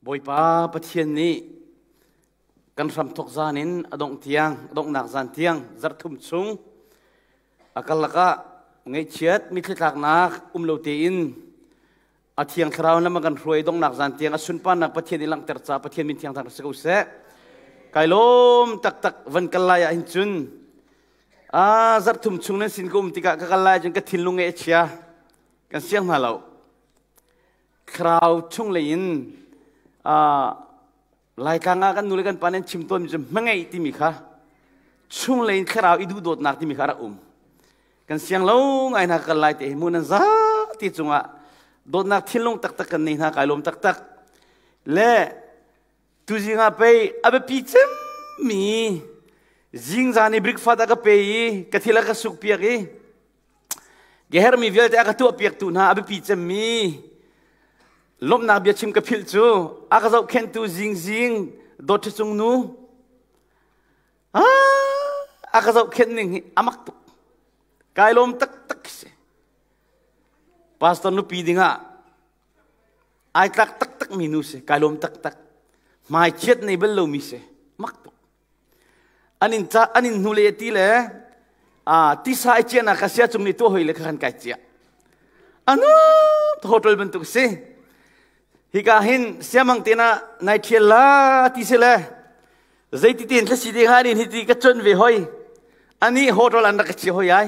Bawipa Pathian nih kan hramthok zan in a dongh tiang, a donghnak zan tiang zarhthum chung a karlak ah ngaihchiat mitthli tlaknak um lo tein a thiang thlarau lam a kan hruai donghnak zan tiang a sunparnak Pathian i langhter ca Pathian min thiang thang si ko seh. Kai lawm taktak van kal lai ah hin cun a zarhthum chung nan sin ka um tikah ka kal lai cun ka thinlung nge a chia kan siang hna lo. Thlarau chunglei in Laitlang ah kan nu le kan pa nih an chim tawnmi cu hmangeih timi kha chunglei in thlarau i duhdawtnak timi kha a rak um. Kan siang lo ngai hna kal lai te hi mu nan za ti cungah dawtnak thinlung taktak kan nei hna kai lawm taktak. Le tuzing ah pei a biapi cemmi zingzan i breakfast a ka pe i ka thil a ka suk piak i Ka herhmi vialte a ka tuahpiaktu hna a biapi cemmi lawmhnak biachim ka philh cu a ka zohkhenhtu zingzing dawt cung nu a ka zohkhenh ning hi a mak tuk. Kai lawm taktak si. Pastor nupi dingah ai tlak taktak mi nu si. Kai lawm taktak. Hmai chiat nei bal lomi si. Mak tuk. An in ca an in hnu le ti le a tisa i ciahnak kha sia cung nih tuah hoi le kha kan kai ciah. Anu hotel bantuk si. Hika hin siamang te na nai thial la ti si le zeiti tin thlasi te nga nin hiti ka chon ve hoi. Ani hotel an rak ka chia hoi ai.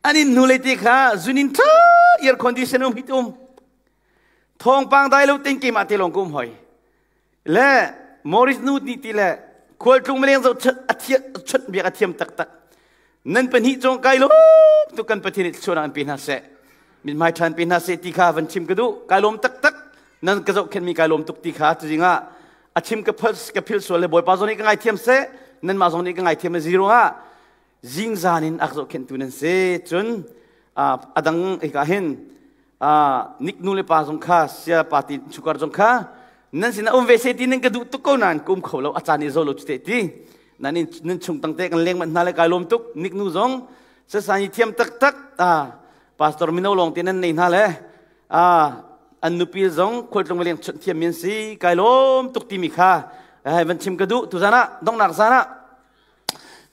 An in hnu le ti kha zunin tha air condition um hit um. Thawngpang dai lo ten keimah te lawng ka um hoi. Le Morris nu nih ti le khualtlung mileng zoh a chawnh biak a thiam taktak. Nan pahnih cung kai lawm tuk kan Pathian nih thluachuahnak an pe hna seh. Mithmai ṭhan pe hna seh ti kha van chim ka duh. Kai lawm taktak. Nan ka zohkhenhmi kai lawm tuk ti kha tuzing ah a chim ka phal ka phil sual le Bawipa zong nih ka ngaithiam seh. Nanmah zong nih ka ngaithiam le zero ah zingzan in a ka zohkhenhtu nan si. Cun a dang hika hin nik nu le pa zong kha sia pa ti chukar zong kha nan sinah um ve se ti nan ka duh tuk ko nain ka um kho lo a caan i zo lo cu te ti nan in nan chung tang te kan leng manh hna le kai lawm tuk nik nu zong sasan i thiam taktak pastor mino lawng te nan nei hna le an nupi zong khualtlung leng chunh thiam min si kai lawm tuk timi kha hai van chim ka duh tu zan ah donghnak zan ah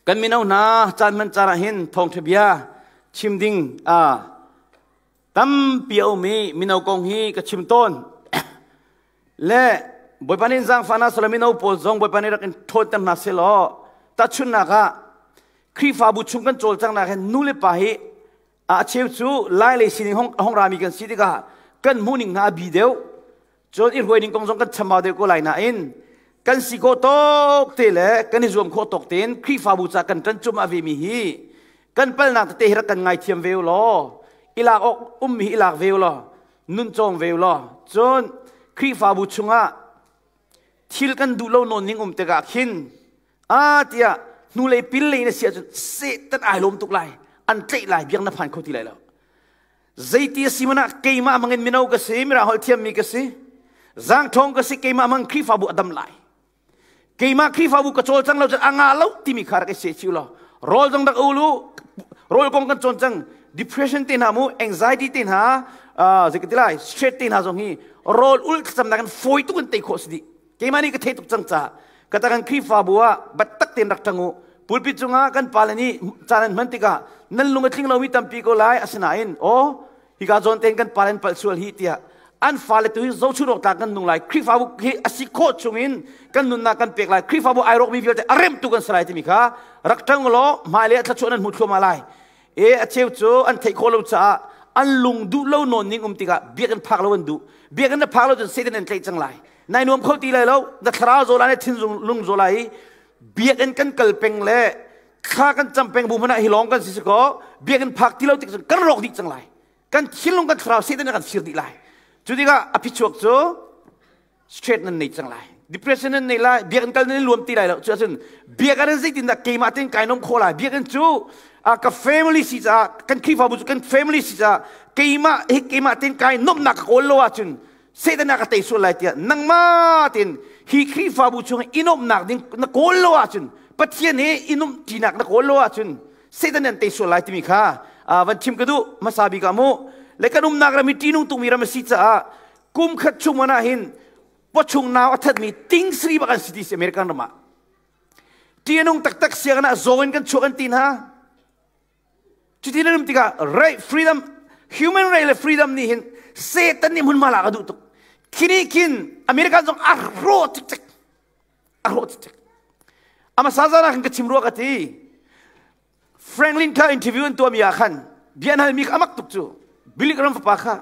kan mino hna caan man caan ah hin thawngtha bia chim ding Tampi a um i mino kong hi ka chim tawn. Le Bawipa nih zaangfahnak sala mino pawl zong Bawipa nih rak in ṭhawnter hna sehlaw tahchunhnak ah Khrihfabu chung kan cawlcanghnak hin nu le pa hi a cheu cu lai lei sining hong, hong rami kan si tikah kan hmuhning hna a bi deuh. Cun i hruaining kong zong kan chambau deuh ko lai nain kan si khawh tawk te le kan i zuam khawh tawk tein Khrihfabu ca kan ṭan cumah ve mi hi kan palnak tete hi rak kan ngaithiam ve u law ilak awk ummi hi ilak ve u law nun cawng ve u law cun Khrihfabu chungah thil kan duh lo nawn ning um tikah khin a tiah hnulei pil lei na si ahcun Satan ai lawm tuk lai an tlaih lai biak na phan kho ti lai lo Zeiti a si man ah keimah mangin mino ka si, mirang holh thiammi ka si, zaangṭhawng ka si, keimah mang Khrihfabu a dam lai. Keimah Khrihfabu ka cawlcang lo cun a nga lo timi kha rak i seh law. Rawl zong rak ulu, rawl kong kan cawn cang, depression te hna mu, anxiety te hna, zei ka ti lai, stress te hna zong hi rawl ul thlacamnak in fawi tuk in tei khawh si dih. Keimah nih ka thei tuk cang caah ka ta kan Khrihfabu ah biatak tein rak ṭang u. Pulpit cungah kan pale nih caan an hman tikah nan lung a tling lomi tampi ko lai asinain aw hika zawn tein kan pale an palh sual hi tiah an fale tu hi zohchun awk tlak kan nung lai Khrihfabu hi a si khawh chungin kan nunnak kan pek lai Khrihfabu ai rawkmi vialte a remtu kan si lai timi kha rak ṭang law hmailei ah thluachuah nan hmu thluahmah lai e a cheu cu an theih khawh lo caah an lung duh lo nawn ning um tikah biakinn phak lo an duh biakinn na phak lo cun Satan an tlaih cang lai nai nuam kho ti lai lo na thlarau zaw lai na thin lung zaw lai i biakinn kan kal peng le thla kan cam peng bu hmanh ah hi lawng kan si si ko biakinn phak ti lo tik cun kan rawk dih cang lai kan thinlung kan thlarau Satan kan sir dih lai cu tikah a phichuak cu straight nan nei cang lai depression nan nei lai biakinn kal nan luam ti lai lo cu ahcun biakinn in zeitindah keimah tein kai nom kho lai biakinn cu ka family si caah kan Khrihfabu cu kan family si caah keimah hi keimah tein kai nomnak ka kawl lo ahcun Satan a ka tei sual lai tiah nangmah tein hi Khrihfabu chung i nomnak ding na kawl lo ahcun Pathian he i nomh ṭinak na kawl lo ahcun Satan an tei sual lai timi kha van chim ka duh hmasa bik ah mu le kan umnak ram hi ṭihnung tukmi ram a si caah. Kum khat chung mana hin pawchung nau a thatmi ting sri bak an si ti si American ram ah. Tianung taktak sianginn ah zaw in kan chuak an ti hna. Cuti na um tikah right freedom human right le freedom nih hin Satan nih hmunhma lak a duh tuk. Khini khin American zong a rawh cikcek. A rawh cikcek. Ama sazana khan ka chim rua ka ti. Franklin kha interview an tuahmi ah khan bia an halmi kha amak tuk cu. Billy Graham fapa kha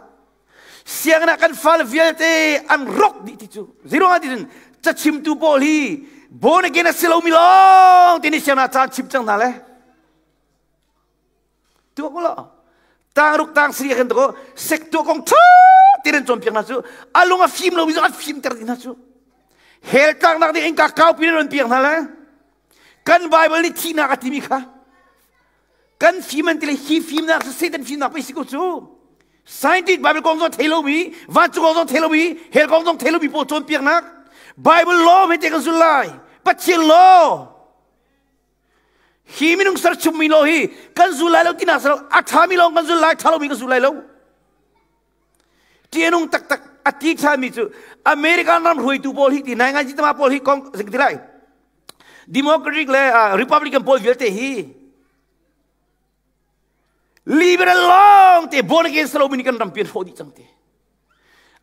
sianginn ah kan fale vialte an rok dih ti cu. Zeiruang ah ti cun cachimtu pawl hi born again a si lomi lawng te nih sianginn ah caan chim cang hna le. Tuak u law tang ruk tang sari kan ko sek tuah kong tha te nan cawnpiak hna cu a lung a fim lomi zong an fimter dih hna cu. Hell tlaknak ding innka kaupi nan piak hna le kan Bible nih thihnak a timi kha kan fim an ti le hi fimnak cu Satan fimnak pei si ko cu. Scientist Bible kong zong thei lomi, vancung kong zong thei lomi, hell kong zong thei lomi pawl cawnpiaknak Bible law me te kan zul lai. Pathian law. Hi minung serchummi law hi kan zul lai lo tinak si lo, a ṭhami lawng kan zul lai, ṭha lomi kan zul lai lo. Ṭihnung taktak a ti ṭhami cu American ram hruaitu pawl hi ti nai ngai tama pawl hi kong ti lai. Democratic le Republican pawl vialte hi liberal lawng te born again salomi nih kan rampi an hrawh dih cang te.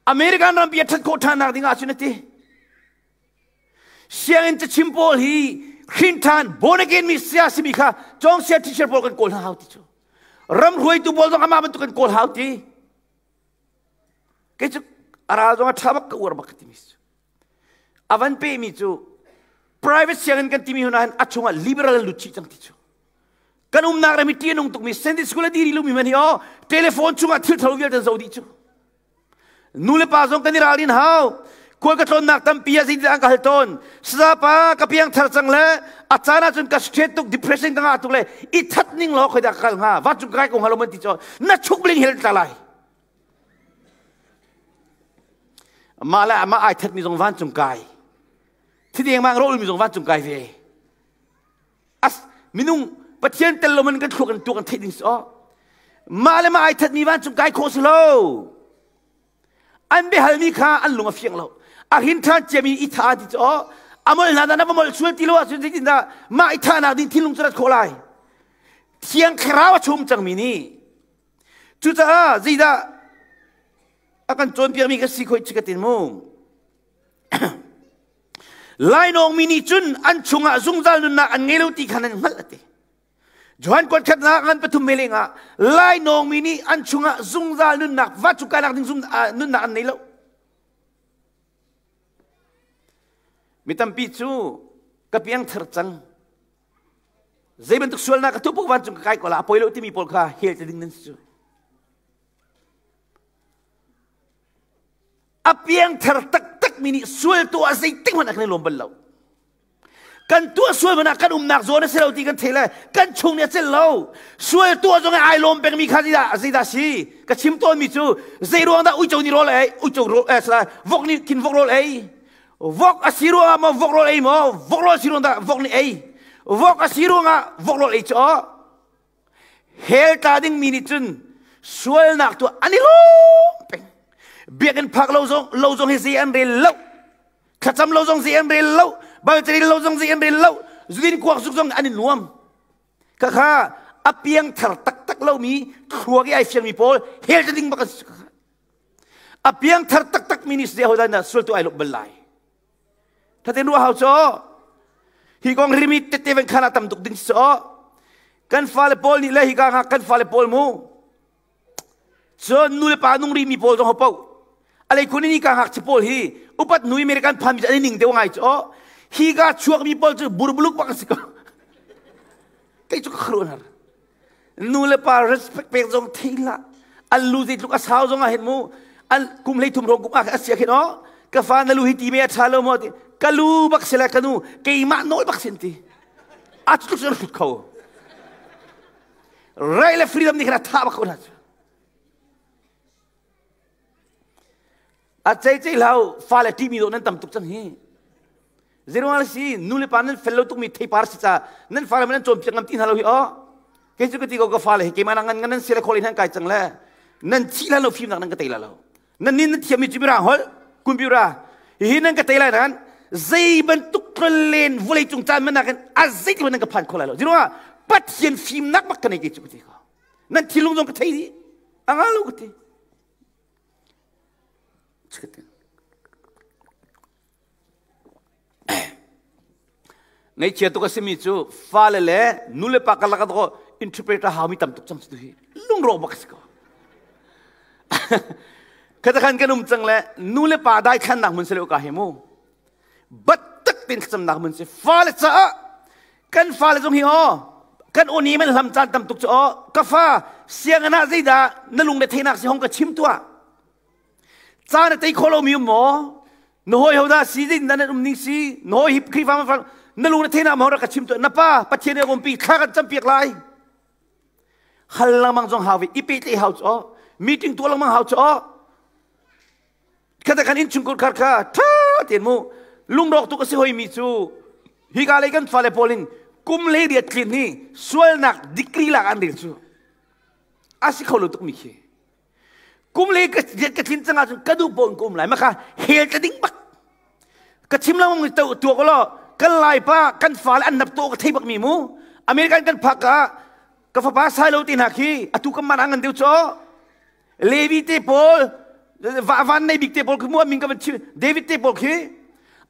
American rampi a ṭhat khawh ṭhan nak ding ah cun a ti. Sianginn cachim pawl hi hrinṭhan born again mi saya simi kha cawngsia teacher pawl kan kawl hna hau ti cu. Ram hruaitu pawl zong amah bantuk kan kawl hau ti. Kei cu a ral zong a ṭha bak ka uar bak ka timi cu. A van pehmi cu private sianginn kan timi hun ah hin a chungah liberal an lut chih cang ti cu. Kan umnak ram i ṭih a nung tukmi Sunday school a diri lumi man hi aw telephone chungah thil thalo vialte an zoh dih cu. Nu le pa zong kan i ralrin hau. Khual ka tlawnnak tampi ah zeitindah an ka hal tawn. Saza pa ka piang thar cang le a caan ahcun ka stress tuk depression ka ngah tuk le i that ning law khoi dah ka kal hnga vancung ka kai ko hnga lo man ti cu na chuk bling hel tla lai. Mah le amah ai that mi zong vancung kai. Thideng mang rawlmi zong vancung kai ve. As minung Pathian tel lo man kan thluak kan tuak kan theih ding si aw. Mah le mah ai thatmi vancung kai khawh si lo. An biahalmi kha an lung a fiang lo. A hin ṭhan ciami i tha ti cu aw. A mol hna na va mol sual ti lo ahcun zeitindah mah i thahnak ding thinlung cu rat khawh lai. Thiang Thlarau a chum cangmi nih cucaah zeidah a kan cawnpiakmi ka si khoi chikatin mu. Lainawngmi nih cun an chungah zungzal nunnak an ngei lo ti kha nan hngalh a ti. Johan kuat khatnak ngan pathum me lengah lainawngmi nih an chungah zungzal nunnak va cu kanak ding nunnak an nei lo. Mi tampi cu ka piang thar cang. Zei bantuk sualnak ka tupu vancung ka kai ko la a poi lo timi pawl kha hel te ding nan si cu. A piangthar taktakmi nih sual tuah zeitik hmanh a kan i lawm bal lo. Kan tuah sual hmanh ah kan umnak zawn a si lo ti kan thei le kan chung nih a celh lo. Sual tuah zong ai lawm pengmi kha zeidah zeidah si? Ka chim tawnmi cu zei ruang dah uico nih rawl ei, uico rawl eh sala vok nih khin vok rawl ei. Vok a si ruangah maw vok rawl ei maw? Vok rawl si ruang dah vok nih ei. Vok a si ruangah vok rawl ei cu Hell tla dingmi nih cun sualnak tuah an i lawm peng. Biakinn phak lo zong lo zong hi zei an rel lo. Thlacam lo zong zei an rel lo. Bible lo zong zei an rel lo. Zudin kuak zuk zong an i nuam. Khakha a piang thar taktak lomi thluak i ai fiangmi pawl hell tla ding bak an si. A piang thar taktak mi nih zei hodah dah sual tu ai lawm bal lai. Thaten ruah hau cu hi kong rimi tete van khan ah tam tuk ding si kan fale pawl nih le hi ka kan fale pawl mu cun nu le pa nung rimi pawl zong ho po alei khun ni ka ngakchia pawl hi upat nui American phan mi an ning deuh ngai cu hi ka chuak mi pawl cu burbuluk bak si ko kei cu ka kharuan har Nu le pa respect pek zong thei hlah. An lu zeitluk a sau zong ah hin mu an kum hlei thum rong kum ah a sia khin o ka fa na lu hi ti me a tha lo maw ti ka lu bak sila ka nu keimah nawl bak sin ti a tluk cun hrut kho right le freedom nih khan a tha bak ko hna cu A ceicei hlau fale ṭihmi dawh nan tam tuk cang hi. Zeiruang si nu le pa nan fel lo tukmi theipar si ca nan fale nan cawnpiak ngam ti hna lo hi aw. Kei cu ka ti ko ka fale hi keimah ngan ngan nan sia le khol in han kai cang le nan thih hlan lo fimnak nan ka tei la lo. Nan nin na thiammi cu mirang holh, computer. Hihi nan ka tei lai nan zei bantuk len vawlei cung caan man in a zeitluk nan ka phan kho lai lo. Ziruangah Pathian fimnak bak ka nei te cu ka ti ko. Nan thinlung zong ka thei dih. A nga lo ka ti. Ngaihchia tuk a simi cu fale le nulepa karlak ah interpreter haumi tam tuk cang cu hi lungrawk bak a si ko. Khatakhan kan um cang le nulepa daithlannak hmun si lo ka hi mu. Bat tak tin thlacamnak hmun si fale caah kan fale zong hi aw kan awni man hlam caan tam tuk cu aw ka fa sianginn ah zeidah na lung le theinak si hong ka chim tuah Caan a tei kho lomi um maw? Na hawi hodah si din nan um ning si? Na hawi hi Khrihfa ma na lung na theina ma rak ka chim tuah. Na pa Pathian nih a umpi thla kan campiak lai. Hal lengmang zong hau ve i pe te hau chu meeting tuah lengmang hau chu khata kan in chungkur khar kha tha ten mu lungrawk tuk a si hoi mi cu hika lei kan fale pawl in kum le riat tlin hi sualnak degree lak an rel cu a si kho lo tuk mi khi Kum le ka ka tlin cang ahcun ka duh paoh in ka um lai. Maka hel ta ding bak. Ka chim lengmang to tuak law kan lai pa kan fale an nap to ka thei bak mi mu. American kan phak ah ka fapa sai lo te hna khi atu kan man angan deuh cho. Levi te pawl va van nei bik te pawl khi mu min ka van chim David te pawl khi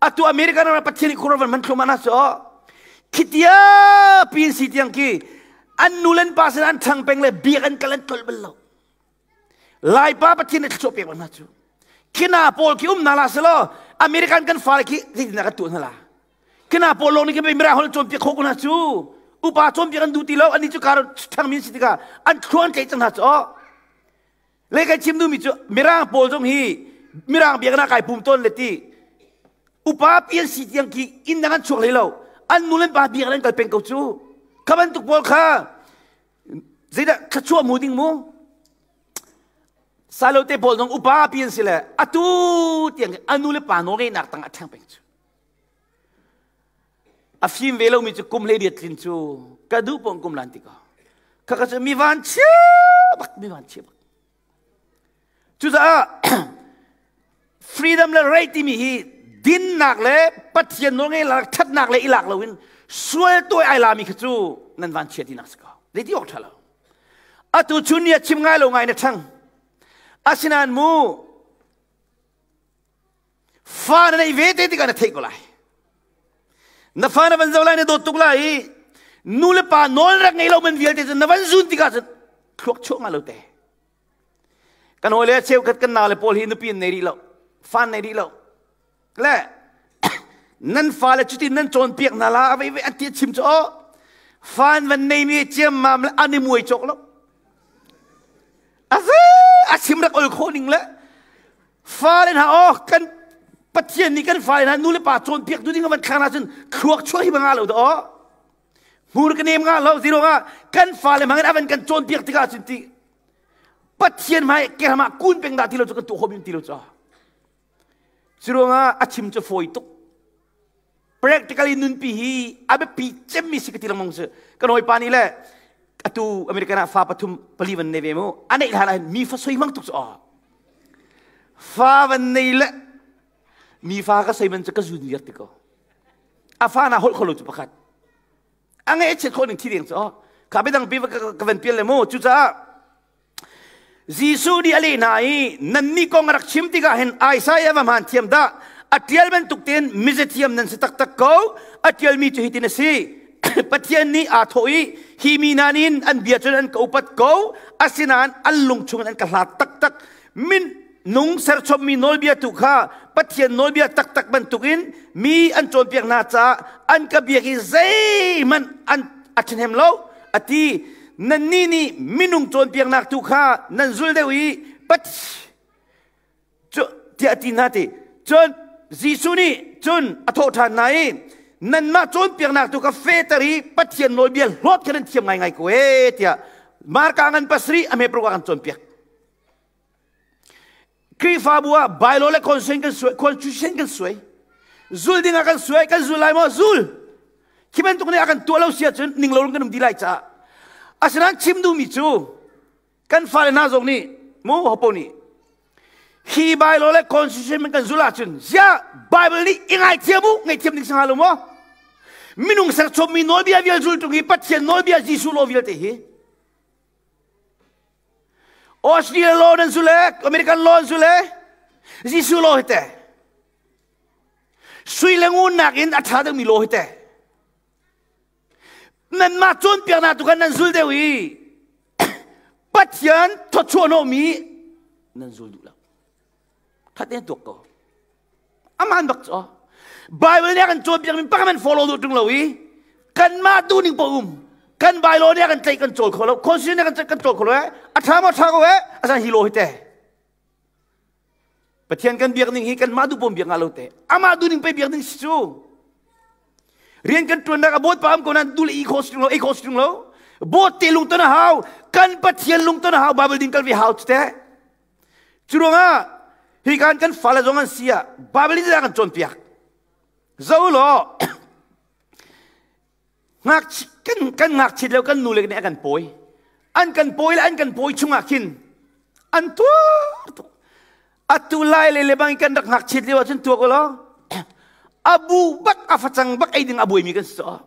atu American ram Pathian i khur van man thlum ana so khitia pin si tiang khi an nu len pa sin an thang peng le biak an kal an tlol bal lo Laipa Pathian nih thluachuah pek hna cu. Khina pawl khi um hna la selaw American kan fale khi zeitindah kan tuah hna la? Khina pawl lawng nih khin mirang holh cawnpiak khawh ko hna cu. Upa cawnpiak an duh ti lo, annih cu kar ṭhangmi si tikah an thlua an tlaih cang hna cu. Le kan chim duhmi cu mirang pawl zong hi mirang biaknak kai pum tawn le ti upa pi an si tiang khi inn dang an chuak hlei lo an nu le pa biak an kal peng ko cu kha bantuk pawl kha Zeidah thluachuah mu ding mu? Salo te pawl zong upa pi an si le atu tiang anu le pa nawlngeihnak tang ah ṭheng peng cu. A fim ve lomi cu kum hlei riat tlin cu ka duh pon kum lan ti ko. Khaka cu mi van chia bak mi van chia bak. Cucaah freedom le right timi hi dinnak le Pathian nawlngei lak ṭhatnak le i lak loin sual tuai ai lami kha cu nan van chia tinak si ko. Zeiti awk ṭha lo. Atu chun ni a chim ngai lo ngai na ṭhang. Asinain mu fa na neih ve te tikah na theih ko lai. Na fa na van zoh lai na dawt tuk lai i nu le pa nawl rak ngei lo man vialte cu na van zun tikah cun thluak chuah nga lo te. Kan hawi le cheukhat kan nau le pawl hi nupi an nei rih lo, fa an nei rih lo. Le nan fale cutin nan cawnpiak hna la avei ve an ti chim cu aw fan van nei mi ciammam le an i muai cawk lo. Aze a chim rak ol khawh ning le fale hna aw kan Pathian nih kan fale hna nu le pa cawnpiak tu ding van thlang hna cun thluak chuah hi ba nga lo da aw hmur ka nem nga lo zero nga kan fale hmangin avan kan cawnpiak tikah cun ti Pathian hmai kerama kun peng dah ti lo cu kan tuah khawh ti lo cu Curuangah a chim cu fawi tuk practically nunpi hi a biapi cemmi si ka ti lengmang si kan hawipa nih le atu American ah fa pathum pali van nei ve mu a neih hlan ah mi fa soi hmang tuk cu aw fa van nei le mi fa ka soi man cu ka zun viar ti ko a fa na holh kho lo cu pakhat a ngeih chiat khawh ning thi ding cu aw kha bidang pi ka van pial le mu cucaah Jesuh nih a leh hna i nannih kong a rak chim tikah hin Isaiah va hmaan thiam dah a ṭial bantuk tein mizathiam nan si taktak ko a ṭialmi cu hitin a si Pathian nih aa thawh i hi mi hna nih an bia cun an ka upat ko asinain an lung chungin an ka hlat taktak min nung serchommi nawlbia tu kha Pathian nawlbia taktak bantukin mi an cawnpiak hna caah an ka biak i zeihmanh an a ṭhahnem lo a ti nannih nih minung cawnpiaknak tu kha nan zul deuh i cu tiah a ti hna ti cun Jesuh nih cun a thawh ṭhan hna i nanmah cawnpiaknak tu kha fehter i Pathian nawlbia hlawt kha nan thiam ngaingai ko ee tiah Marka ngan pasarih a hme paruk ah kan cawnpiak Khrihfabu ah bylaw le constitution kan suai, constitution kan suai. Zul ding ah kan suai, kan zul lai maw? Zul. Khi bantuk nih a kan tuah lo si ahcun ning lo kan um di lai caah. Asinain chim duhmi cu kan fale hna zong nih mu hopo nih Hi bylaw le constitution kan zul ahcun ziah Bible nih i ngaithiam u, ngaihthiam ding si hnga lo maw? Minung serchommi nawlbia vial zul ṭung hi Pathian nawlbia Jesuh law vialte hi Australia law nan zul e, American law nan zul e, Jesuh law hi te. Sui le ngun nakin a ṭha deuhmi law hi te. Nanmah cawnpiaknak tu khan nan zul deuh i Pathian thawchuah hnawhmi nan zul duh lo. That te tuak ko. Aman bak cu. Bible nih a kan cawnpiakmi pakhat man follow duh ṭung lo i kanmah duhning paoh um kan bylaw nih a kan tlaih kan cawl kho lo constitution nih a kan tlaih kan cawl kho lo eh a ṭha maw ṭha ko eh a san hi lo hi te Pathian kan biak ning hi kanmah duh pom biak nga lo te. Amah duh ning pe biak ning si cu. Rian kan tuannak a bawt pa am ko nan dul i kho stung lo, ei kho stung lo. Bawt te lung ton a hau. Kan Pathian lung ton a hau. Bible ding kal ve hau te. Cu ruangah hi kan kan fale zong an si ah Bible in kan cawnpiak. Zo law Ngakchi kan kan ngakchit lio kan nule nih a kan pawi. An kan pawi le an kan pawi chungah khin an tuar tuk. Atu lai le lebang kan rak ngakchit lio ahcun tuak law abu bak a facang bak ei ding a buaimi kan si caw.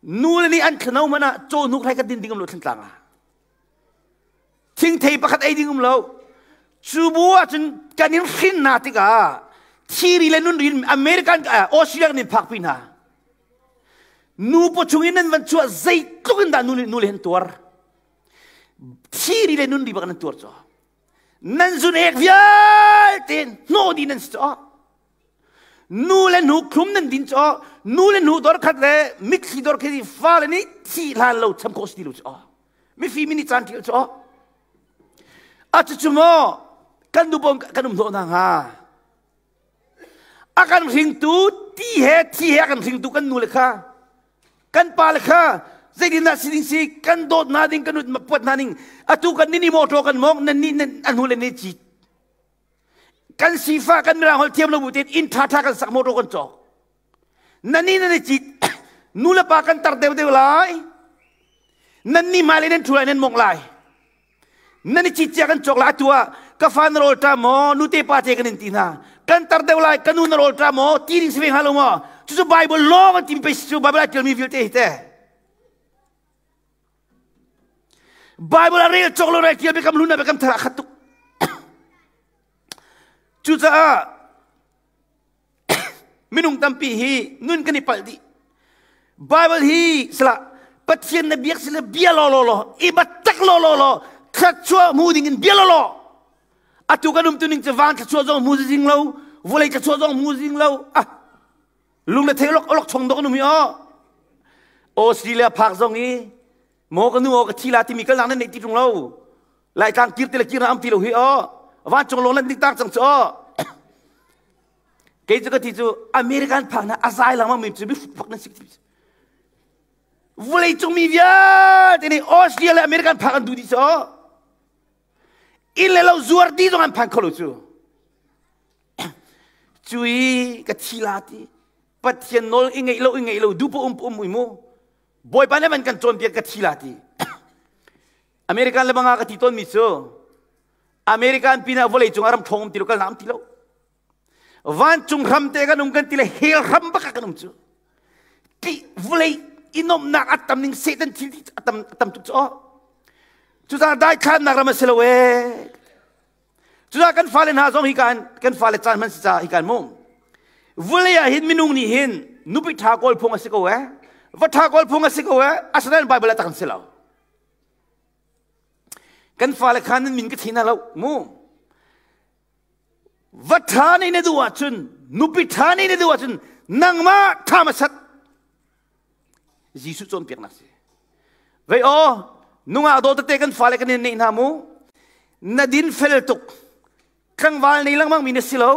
Nule nih an thlano hmanh ah caw hnuk hlai kan din ding um lo thlantlang ah. Thingthei pakhat ei ding um lo. Cu bu ahcun kan in hrin hna tikah thiri le nun rin American Australia nin phakpi hna. Nu paw chung in nan van chuah zeitluk in dah nu nu le hen tuar. Thiri le nun ri bak nan tuar caw. Nan zun ek vialte hnawh dih nan si caw. Nu le nu thlum nan din caw. Nu le nu dor khat le mitthli dor khat i fale nih thih hlan lo cham khawh si ti lo caw. Mifim nih caan ṭial cu a cucu maw kan nu bawm kan um hnawh hna hnga? A kan hringtu ti he thi he a kan hringtu kan nu le kha kan pa le kha zeitindah si ding si kan dawt hna ding kan puat hna ding atu kan ni motor kan mong nan nih an hu le ne cit kan sifa kan mirang holh thiam lo bu tein inn ṭha ṭha kan sak motor kan cawk Nan nih nan i cit. Nu le pa kan tar deuhdeuh lai. Nan nih hmailei nan ṭhu lai nan mongh lai. Nan i cit cia kan cawk lai atu ah ka fa na rawl ṭa maw nute pa te kan in ti hna. Kan tar deuh lai ka nu na rawl ṭa maw ti ding si ve hnga lo maw? Cucu Bible lawng an ti mi pei si cu Bible ai ṭialmi vialte hi teh. Bible a rel cawk lo rai ṭial biakam hlun ah biakam thar ah khat tuk. Cucaah Minung tampi hi nun kan i palh dih. Bible hi sala Pathian na biak sila bia law law law i tak law law law thluachuah hmu ding in bia law law atu kan um tu ning cu van thluachuah zong hmu zing lo vawlei thluachuah zong hmu zing lo ah lung le thei lok lok chong dok nu mi o Australia phak zong i maw ka nu aw ka thi la timi kalnak nan neih ti ṭung lo Laitlang kir ti le kir na am ti lo hi aw vancung lawng nan dik tak cang cu aw kei cu ka ti cu American phak na azai lengmang mi cu mi fak nan si vulei cung mi vialte nih Australia le American phak an duh dih cu aw inn le lo zuar di zong an phan kho lo cu cui ka thi la ti Pathian nawl i ngeih lo i ngeih lo du pa um um ui mu Bawipa nih van kan cawnpiak ka thi la ti. American le banga ka ti tawnmi cu American pinah vawlei cung ah ram ṭhawng um ti lo kalnak um ti lo. Vancung hram te kan um kan ti le hell hram bak ah kan um cu. Ti vawlei i nuamhnak a tam ning Satan thil a tam a tam tuk cu. Cucaah daithlannak ram a si lo ee. Cucaah kan fale hna zong hi kan kan fale caan hman si caah hi kan mu. Vulei ah hin minung nih hin nupi ṭha kawl phung a si ko eh. Va ṭha kawl phung a si ko eh. Asinain Bible ah tak an si lo. Kan fale kha nan min ka thi hna lo mu. Va ṭha nih na duh ahcun nupi ṭha nih na duh ahcun nangmah ṭha hmasat Jesuh cawnpiaknak si. Vei aw, nungak dawt tete kan fale kan in neih hna mu. Na din fel tuk. Tlangval nei lengmang mi na si lo.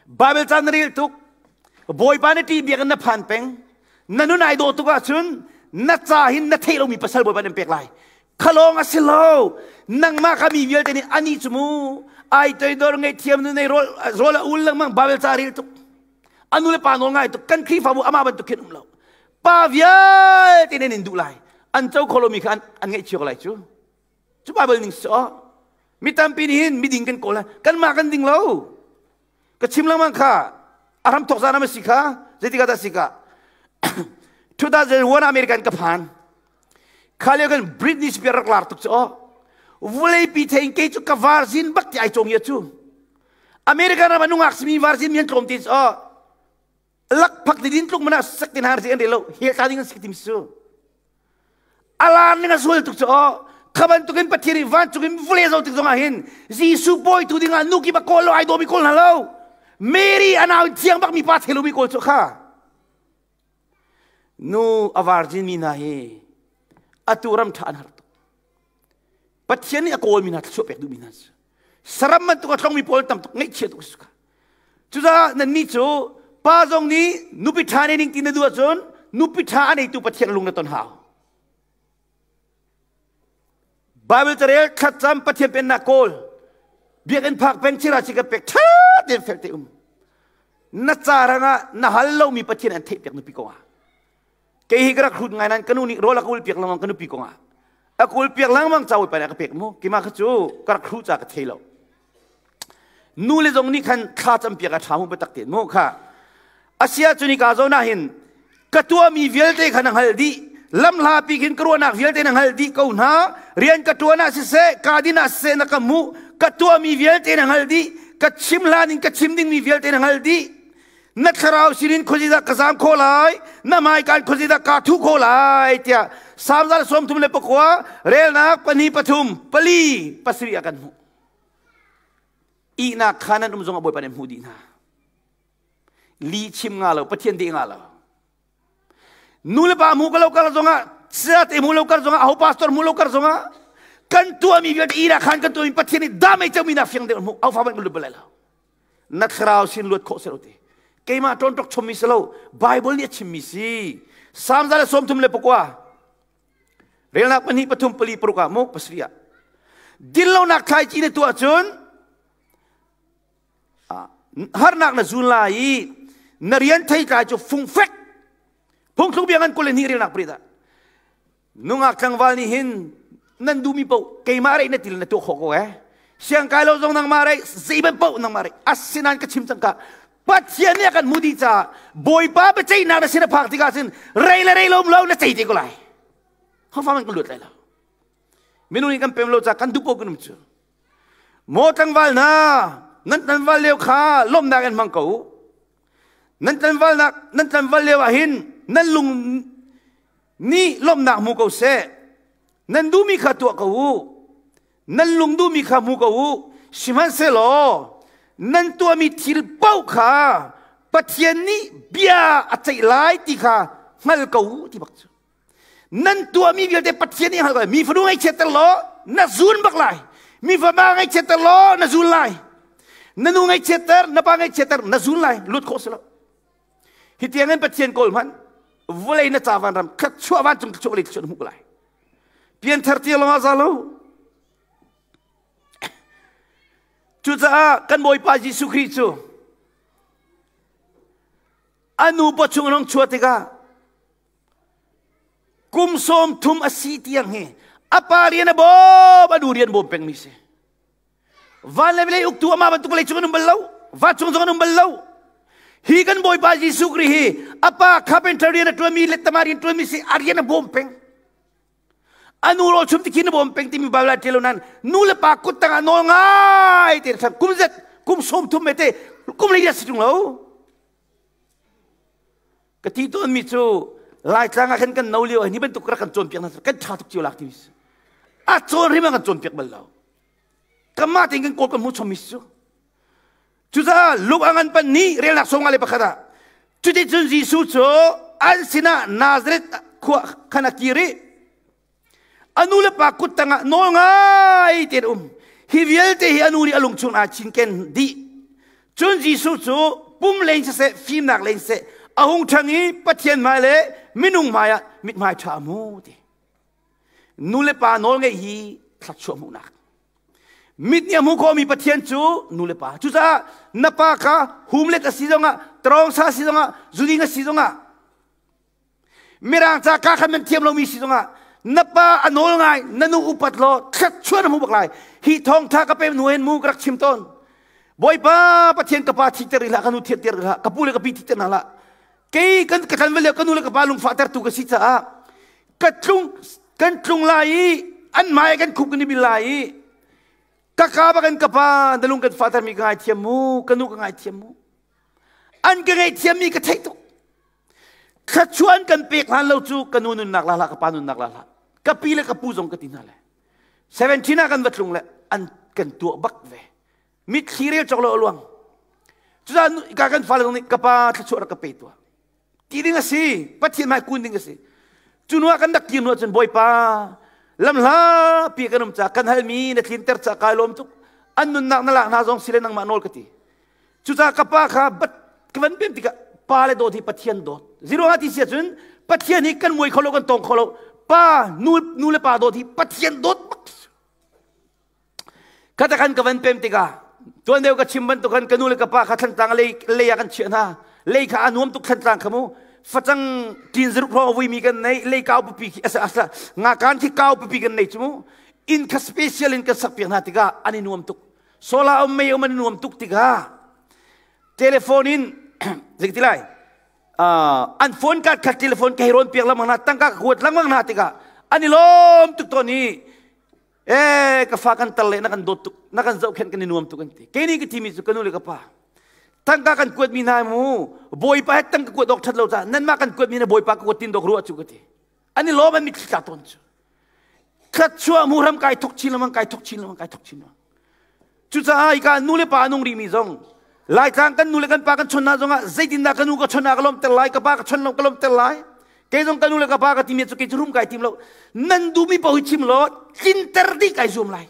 Bible ca na rel tuk. Bawipa na ṭih biakinn na phan peng. Na nun ai dawh tuk ahcun na ca hin na theih lomi pasal Bawipa nan pek lai. Khalawng a si lo. Nangmah kha mi vialte nih ani cu mu. Ai toidor ngaihthiam nu nei rawl rawl a ul lengmang Bible ca rel tuk. A nu le pa nawl ngai tuk kan Khrihfabu amah bantuk khin um lo. Pa vialte nan in duh lai. An co kho lomi kha an ngaihchia ko lai cu. Cu Bible ning si aw. Mi tampi nih hin miding kan kawl kanmah kan ding lo. Ka chim lengmang kha a ram thok zan a si kha zeitikah dah si ka 2001 American ka phan. Kha lio kan Britney Spears rak lar tuk cu aw. Vawleipi thein kei cu ka virgin bak ti ai cong ia cu. American ram ah nungak simi virgin mi an tlawm ti cu aw. Lakphak ti din tluk mana sak tin har si an rel lo. Hel ta ding an sik tim su. Alarm ning a zual tuk cu aw. Kha bantukin Pathian nih vancung in vawlei zo tik zongah hin Jesuh bawi tu dingah nu kip a kawl lo ai dawmi kawl hna lo. Mary a nau thiang bak mi pa thei lomi kawl cu kha. Nu a virgin mi hna hi atu ram ṭha an har tuk. Pathian nih a kawl mi hna thluachuah pek duhmi hna si. Saram bantuk a tlongmi pawl tam tuk ngaihchia tuk si kha. Cucaah nannih cu pa zong nih nupi ṭha nei ning ti na duh ahcun nupi ṭha a neitu Pathian lung na ton hau. Bible carel thlacam Pathian pennak kawl biakinn phak peng chira chi ka pek ṭha tein fel te um. Na ca rangah na hal lomi Pathian an theih piak nupi kongah. Kei hi ka rak hrut ngai nain ka nu nih rawl a ka ul piak lengmang ka nupi kongah. A ka ul piak lengmang ca pa nih a ka pek mu. Keimah kha cu ka rak hruh ca ka thei lo. Nu le zong nih khan thla cam piak a ṭha mu biatak tein mu kha. Asia cu ni ka zawn ah hin ka tuahmi vialte kha na hngalh dih. Lamhla pi khin ka ruahnak vialte na hngalh dih ko hna. Rian ka ṭuan ah siseh, ka din ah siseh na ka hmuh. Ka tuahmi vialte na hngalh dih. Ka chim hlan in ka chim dingmi vialte na hngalh dih. Na thlarau sinin khuazeidah ka zaam khawh lai na hmaikaan khuazeidah kaa thuh khawh lai tiah Salm 39 relnak pahnih pathum pali pasarih ah kan hmuh. Ihnak khaan an um zong ah Bawipa nih a hmuh dih hna. Li chim nga lo, Pathian deh nga lo. Nu le pa hmu ka lo kar zongah saya te hmu lo kar zongah aho pastor hmu lo kar zongah kan tuahmi vialte ihnak khaan kan tuahmi Pathian nih damai comi nak fiang deuh hmuh au fa kan lut bal lai lo. Na thlarau sin luat khawh selo ti keimah ṭawnṭok chommi si lo Bible nih a chimmi si Salm 139 relnak pahnih pathum pali paruk ah mu pasarih ah dinlonak thlaici na tuah cun harnak na zun lai i na rian theitlai cu fungfek phungthluk bia ngan 22 relnak prit ah Nungak tlangval nih hin nan duhmi paoh keimah rei na til na tuah khawh ko eh. Siang kai lo zong nangmah rei, zeiban paoh nangmah rei. Asinain ka chim cang ka Pathian nih a kan hmu dih caah Bawipa biaceihnak na sin a phak tikah cun rei le rei lo lo na cei te ko lai. Hofa man kan luat lai lo. Minung nih kan pem lo caah kan duh paoh kan um cu. Maw tlangval hna, nan tlangval lio kha lawmhnak in hmang ko u. Nan tlangvalnak nan tlangval lio ah hin nan lung nih lawmhnak hmu ko seh. Nan duhmi kha tuah ko u. Nan lung duhmi kha hmu ko u. Sihmanhsehlaw nan tuahmi thil paoh kha Pathian nih bia a ceih lai ti kha hngal ko u ti bak cu. Nan tuahmi vialte Pathian nih hngal ko lai. Mi fanu ngaihchiatter law na zun bak lai. Mi fapa ngaihchiatter law na zun lai. Na nu ngaihchiatter, na pa ngaihchiatter, na zun lai. Lut khawh si lo. Hi tiangin Pathian kawl hmanh vawlei na ca van ram khat chuah vancung thluachuah vawlei thluachuah na hmuh ko lai. Pianthar tia lawng ah za lo. Cucaah kan Bawipa Jesuh Khrih cu a nu pawchung in hung chuah tikah kum 30 a si tiang hi a pa rian a bawm a nu rian bawm pengmi si. Van le vawlei uktu amah bantuk vawlei cung an um bal lo. Vancung zong an um bal lo. Hi kan Bawipa Jesuh Khrih hi a pa carpenter rian a ṭuanmi lettama rian ṭuanmi si a rian a bawm peng. A nu rawl chum tikhin a bawm peng timi Bible ah ṭial lo nain nu le pa kut tangah nawl ngai te kum zet kum 30 me te kum lei si ṭung lo. Ka ti tawnmi cu Laitlang ah khan kan no lio ah hi bantuk rak kan cawnpiak hna kan ṭha tuk cio lak timi si. A cawn hrim ah kan cawnpiak bal lo. Kanmah tein kan kawl kan hmuh chommi si cu. Cucaah Luke a ngan pan nih relnak 51 ah cuticun Jesuh cu an sinah Nazareth khua khan a kir i a nu le pa kut tangah nawl ngai tein um. Hi vialte hi a nu nih a lung chung aa cinken dih. Cun Jesuh cu pum lei siseh fimnak lei siseh a hung ṭhang i Pathian hmai le minung hmai ah mithmai ṭha a hmu ti. Nu le pa nawl ngeih hi thluachuah hmuhnak. Mit nih a hmu khawhmi Pathian cu nu le pa. Cucaah na pa kha humlet a si zongah, trawngsa a si zongah, zuding a si zongah, Mirang ca ka khan nan thiam lomi si zongah Na pa a nawl ngai, na nu upat law thluachuah na hmu bak lai. Hi thawngtha ka pem hnu hin mu ka rak chim tawn. Bawipa Pathian ka pa thiter rih hlah, ka nu thiter rih hlah, ka pu le ka pi thiter hna hlah. Kei kan ka tlan lio ka nu le ka pa lungfah tertu ka si caah ka tlung kan tlung lai i an hmai kan khup kan i bil lai i ka ka bak in ka pa na lung kan fahter mi ka ngaithiam mu ka nu ka ngaithiam mu an ka ngaihthiam mi ka theih tuk thluachuah an kan pek hlan lo cu ka nu nunnak la hlah ka pa nunnak la hlah ka pi le ka pu zong ka ti hna le 17 ah kan va tlung le an kan tuah bak ve mitthli rel cawk lo a luang cucaah ka kan fale zong nih ka pa thluachuah rak ka pe tuah ti ding a si Pathian hmai kun ding a si cu hnu ah kan rak kir hnu ahcun Bawipa lamhla pi kan um ca kan halmi na tlinter ca kai lawm tuk an nunnak na lak hna zong si le nangmah nawl ka ti cucaah ka pa kha bat ka van pem tikah pa le dawt hi Pathian dawt zero ha ti si ahcun Pathian hi kan muai kho lo kan tong kho lo pa nu nu le pa dawt hi Pathian dawt bak Khata khan ka van pem tikah tuan deuh ka chim bantuk khan ka nu le ka pa kha thlantlang lei lei ah kan chiah hna. Lei kha a nuam tuk thlantlang kha mu. Facang ṭin zaruk hrawng a vuimi kan nei lei kau pipi khi asa asa ngakan khi kau pipi kan nei chu mu. Inn kha special in kan sak piak hna tikah an i nuam tuk. Solar um mei um an i nuam tuk tikah telephone in zei ti lai an phone card kha telephone ka hei rawn piak lengmang hna tangka ka kuat lengmang hna tikah an i lawm tuk tawn i e ka fa kan tar le na kan dawt tuk na kan zohkhenh kan i nuam tuk an ti kei nih ka thimi cu ka nu le ka pa tangka kan kuat mi hna mu bawipa he tangka kuat awk that lo ca nanmah kan kuat mi na bawipa ka kuat tin dok ruah cu ka ti an i lawm an mitthli tla tawn cu thluachuah mu ram kai thok chin lengmang kai thok chin lengmang kai thok chin lengmang Cucaah hika nu le pa a nung rihmi zong Laitlang kan nu le kan pa kan chon hna zongah zeitindah ka nu ka chon ah ka lawmhter lai, ka pa ka chon lo ka lawmhter lai. Kei zong ka nu le ka pa ka timi cu kei cu rum kai tim lo. Nan duhmi paoh hi chim law tlinter dih kai zuam lai.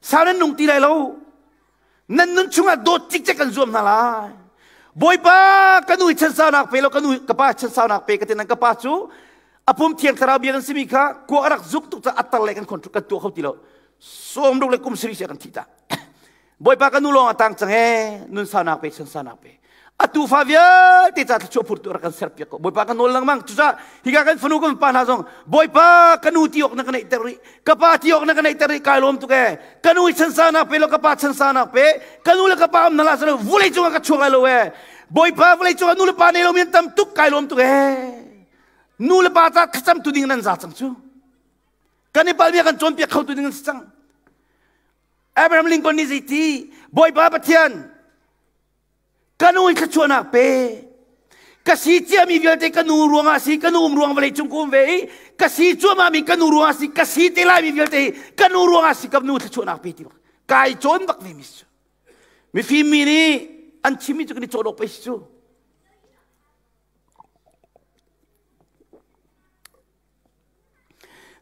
Sau nan nung ti lai lo. Nan nun chungah dawt cikcek kan zuam hna lai. Bawipa ka nu hi chansaunak pe lo ka nu ka pa chansaunak pe ka ti nan ka pa cu a pum thiang thlarau bia kan simi kha kuak a rak zuk tuk caah a tar le kan control kan tuah kho ti lo. 60 le kum sarih si kan thi ta bawipa ka nu lawng a tang cang e nun saunak pe chan saunak pe atu fa vialte ca thluachuah phurtu rak kan serpiak ko bawipa ka nawl lengmang cucaah hika kan fanu kan pa hna zong bawipa ka nu ti awk na ka neihter rih ka pa ti awk na ka neihter rih kai lawm tuk e ka nu chan saunak pe lo ka pa chan saunak pe ka nu le ka pa um na la salo vulei cungah ka chuak lai lo e bawipa vulei cungah nu le pa nei lo mi an tam tuk kai lawm tuk e nu le pa ca thlacam tu ding nan za cang cu Kan i palmi a kan cawnpiak khotu ding an si cang. Abraham Lincoln nih zeiti Bawipa Pathian ka nu in thluachuahnak pe ka si ciami vialte ka nu ruangah si ka nu um ruang vawlei cung ka um ve i ka si cuahmahmi ka nu ruangah si ka si te laimi vialte hi ka nu ruangah si ka nu thluachuahnak pe ti bak kai cawn bak ve mi cu mifim mi nih an chimmi cu kan i cawn awk pei si cu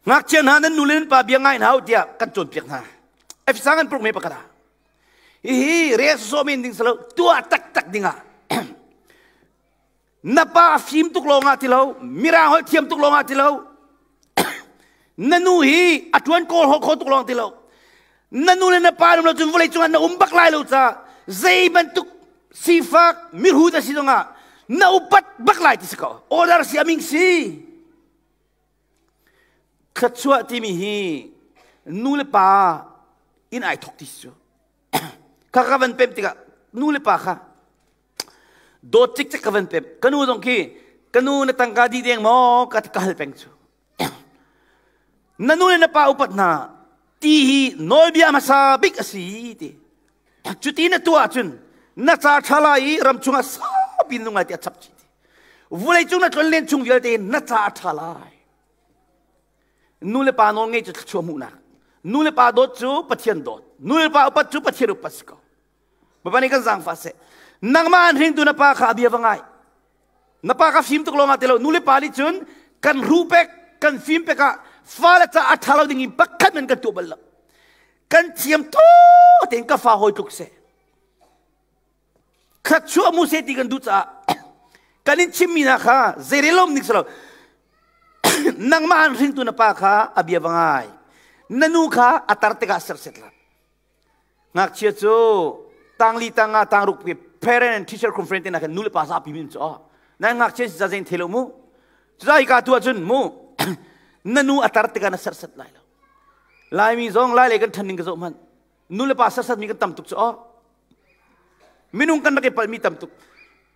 Ngakchia hna nan nu le nan pa bia ngai hna u tiah kan cawnpiak hna. Efesa kan pruk me pakhat ah. Hihi rel sawsawh men ding silo tuah taktak dingah na pa a fim tuk lawng ah ti lo mirang holh thiam tuk lawng ah ti lo na nu hi a tuan kawl holh kho tuk lawng ti lo na nu le na pa lo cun vawlei cungah na um bak lai lo ca zei bantuk sifak mirhut a si zongah na upat bak lai ti si ko order si aming si Thluachuah timi hi nu le pa in ai thok ti cu. Kha ka van pem tikah nu le pa kha dawt cikcek ka van pem. Ka nu zong khi ka nu na tangka di deng maw ka ka hal peng cu. Na nu le na pa upat hna ti hi nawlbia hmasa bik a si ti. Cuti na tuah ahcun na ca ṭha lai i ram chungah saupi nung lai ti a chap chih ti. Vawleicung na tlonlen chung vialte na ca a ṭha lai. Nu le pa nawl ngei cu thluachuah hmuhnak. Nu le pa dawt cu Pathian dawt. Nu le pa upat cu Pathian upat si ko. Bapak nih kan zaangfah seh. Nangmah an hringtu na pa kha a bia va ngai. Na pa kha fim tuk lawng ah ti lo. Nu le pa nih cun kan hru pek, kan fim pek ah fale ca a ṭha lo ding in pakhat men kan tuah bal lo. Kan thiam to tein ka fa hawi tluk seh. Thluachuah mu seh ti kan duh caah kan in chimmi hna kha zeirelom ning si lo. Nangmah an hringtu na pa kha a bia va ngai. Na nu kha a tar tikah serset hlah. Ngakchia cu tangli tanga tangruk pi parent and teacher conference te na khan nu le pa zapi min cu nan ngakchia si za zein thelo mu. Cuza hika tu ahcun mu. Na nu a tar tikah na serhsat lai lo. Laimi zong lai lei kan ṭhan ning ka zoh hmanh. Nu le pa serhsatmi kan tam tuk cu aw. Minung kan rak i palhmi tam tuk.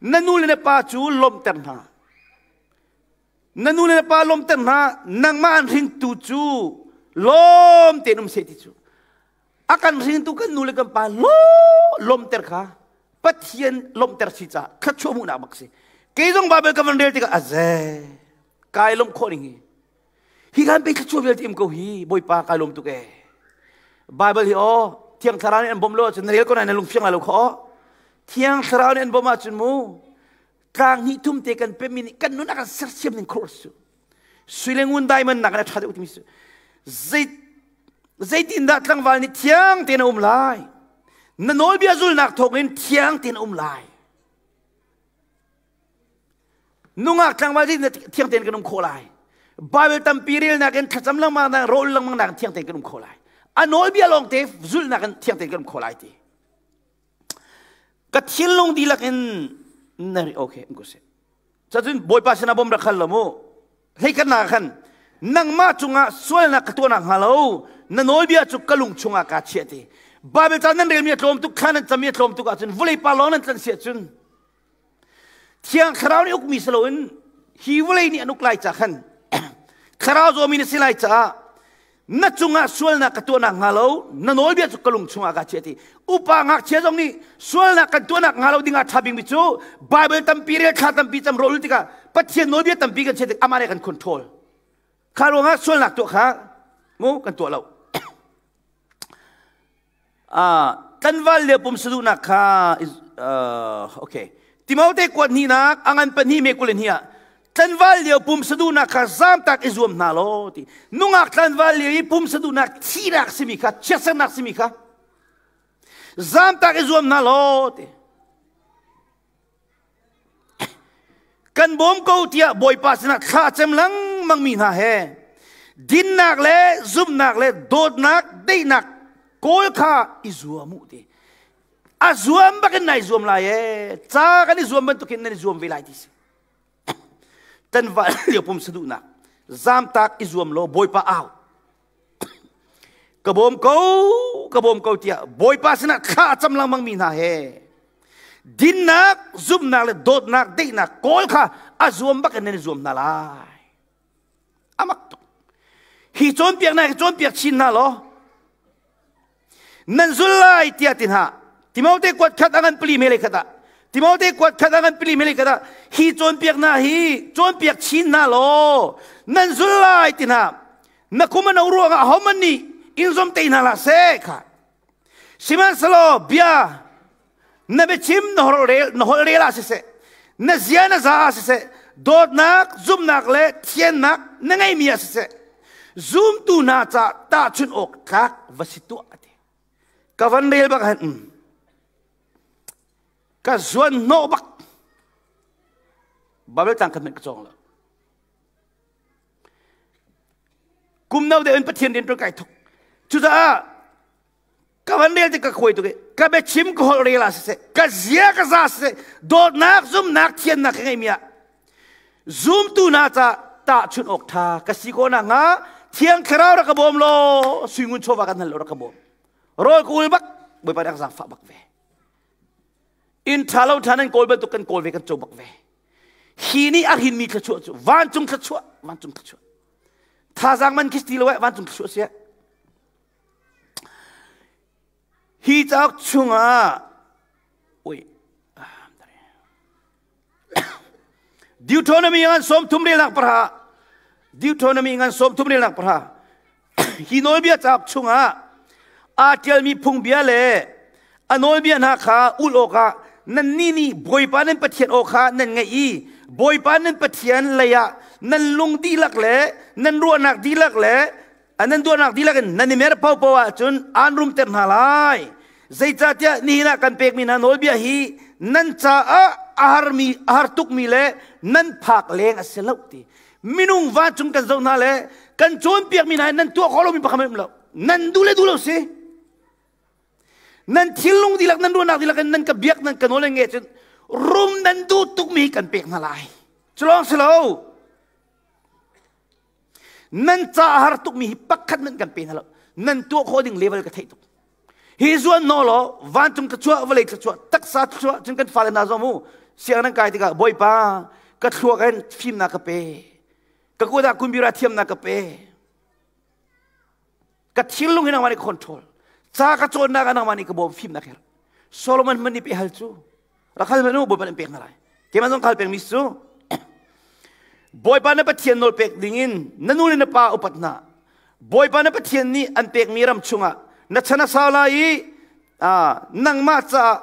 Na nu le na pa cu lawmhter hna. Na nu le na pa lawmhter hna. Nangmah an hringtu cu lawm tein um seh ti cu. A kan hringtu kan nu le kan pa lawmhter kha Pathian lawmhter si caah thluachuah hmuhnak bak si. Kei zong Bible ka van rel tikah aze kai lawmh khawh ning hi. Hi kan pe thluachuah vialte im ko hi Bawipa kai lawm tuk ee. Bible hi aw Thiang Thlarau nih an bawmh lo ahcun na rel ko nain na lung fiang lai lo kha aw. Thiang Thlarau nih an bawmh ahcun mu tlang hnih thum te kan pemmi nih kan nun a kan sersiam ning khur su. Sui le ngun diamond nak in a ṭha deuh timi su. Zei zeitindah tlangval nih thiang tein a um lai? Na nawlbia zulnak thawngin thiang tein a um lai. Nungak tlangval nih thiang tein kan um khawh lai. Bible tampi relnak in thlacam lengmang nak rawl lengmang nak thiang tein kan um khawh lai. A nawlbia lawng te zulhnak in thiang tein kan um khawh lai ti. Ka thinlung dihlak in na ri okay ko seh. Cacun Bawipa sinah bawm rak hal lo mu. Hleikhat nak khan nangmah cungah sualnak ka tuahnak hnga lo na nawlbia cu ka lung chungah kaa chiah ti. Bible ca nan relmi a tlawm tuk thla nan cami a tlawm tuk ahcun vawlei pa lawng nan tlan si ahcun Thiang Thlarau nih ukmi si loin hi vawlei nih an uk lai ca khan Thlarau zawmi na si lai caah na cungah sualnak ka tuahnak hnga lo na nawlbia cu ka lung chungah ka chiah ti upa ngakchia zong nih sualnak kan tuahnak hnga lo dingah ṭha bikmi cu Bible tampi rel thla tampi cam rawl tikah Pathian nawlbia tampi kan chiah tik amah nih kan control kha ruangah sualnak tuah kha mu kan tuah lo Tlanval le pumsaduhnak kha okay. Timote kuat hnihnak a ngan pahnih me 22 ah tlanval lio pumsaduhnak kha zamtak i zuam hna law ti nungak tlanval lio i pumsaduhnak thihnak simi kha chiatsernak simi kha zamtak i zuam hna law ti Kan bawm ko tiah Bawipa sinah thla cem lengmang mi hna he dinnak le zumhnak le dawtnak daihnak kawl kha i zuam u ti. A zuam bakin nai zuam lai e. Ca kan i zuam bantukin nan i zuam ve lai ti si. Tanva lio pum saduhnak zamtak i zuam law Bawipa au. Ka bawm ko, ka bawm ko tiah Bawipa sinah thla a cam lengmang mi hna he dinnak, zumhnak le dawtnak, daihnak kawl kha a zuam bak in nan i zuam hna lai. Amak tuk. Hi cawnpiaknak hi cawnpiak chin hna law nan zul lai tiah ti hna. Timote kuat khat a ngan pali mele khat ah Timote kuat khat a ngan pali mele khat ah hi cawnpiaknak hi cawnpiak chin hna law nan zul lai ti hna. Na kum a no ruangah ahohmanh nih in zomte hna hlah seh kha. Sihmanhsehlaw bia na biachim na holh rel na holh rel ah siseh, na zia na za ah siseh, dawtnak, zumhnak le thiannak na ngeimi ah siseh, zumtu hna ca tahchunh awk tlak va si tuah a ti. Ka van rel bak han ka zuan hnawh bak. Bible tlang khat hmanh ka cawng lo. Kum no deuh in Pathian rian ṭuan kai thok. Cucaah ka van rel tik ka khuai tuk i ka biachim ka holh rel ah siseh, ka zia ka za siseh, dawtnak, zumhnak, thiannak ka ngeimi ah zumtu hna ca tahchunh awk ṭha ka si khawh nakhnga Thiang Thlarau rak ka bawm law suingun chawva kan hal lo rak ka bawm. Rawl ka ul bak, Bawipa rak zaangfah bak ve. Inn ṭha lo ṭha nan kawl bantuk kan kawl ve kan co bak ve. Hi nih a hrinmi thluachuah cu vancung thluachuah, vancung thluachuah. Thazaang man khi ti lo eh, vancung thluachuah si eh. Hi cauk chungah ui Deuteronomy ngan 30 relnak parha Deuteronomy ngan 30 relnak parha hi nawlbia cauk chungah aa ṭialmi phungbia le a nawlbia hna kha ulh awkah nannih nih Bawipa nan Pathian aw kha nan ngaih i Bawipa nan Pathian leiah nan lung dihlak le nan ruahnak dihlak le nan duahnak dihlak in nan i mer paohpaoh ahcun aan rumter hna lai. Zeicahtiah nihin ah kan pekmi hna nawlbia hi nan caah a harmi a har tukmi le nan phak leng a si lo ti. Minung vancung kan zoh hna le kan cawnpiakmi hna nan tuah khawh lomi pakhat um lo. Nan duh le duh lo si. Nan thinlung dihlak nan ruahnak dihlak in nan ka biak nan ka nawl nge cun rum nan duh tukmi kan pek hna lai. Cu lawng si lo. Nan ca a har tukmi hi pakhat hmanh kan pe hna lo. Nan tuah khawh ding level ka theih tuk. Hi zuan naw law vancung thluachuah vawlei thluachuah taksa thluachuah cun kan fale hna zong mu siang nan kai tikah Bawipa ka thluak in fimnak ka pe. Ka kut ah kumbira thiamnak ka pe. Ka thinlung hi nangmah nih control. Ca ka cawnnak ah nangmah nih ka bawm fimnak her. Solomon hmanh nih pe hal cu. Rak hal hmanh u Bawipa nih pek hna lai. Keimah zong ka hal pengmi cu Bawipa na Pathian nawl pek dingin na nu le na pa upat hna. Bawipa na Pathian nih an pekmi ram chungah na chan a sau lai i nangmah caah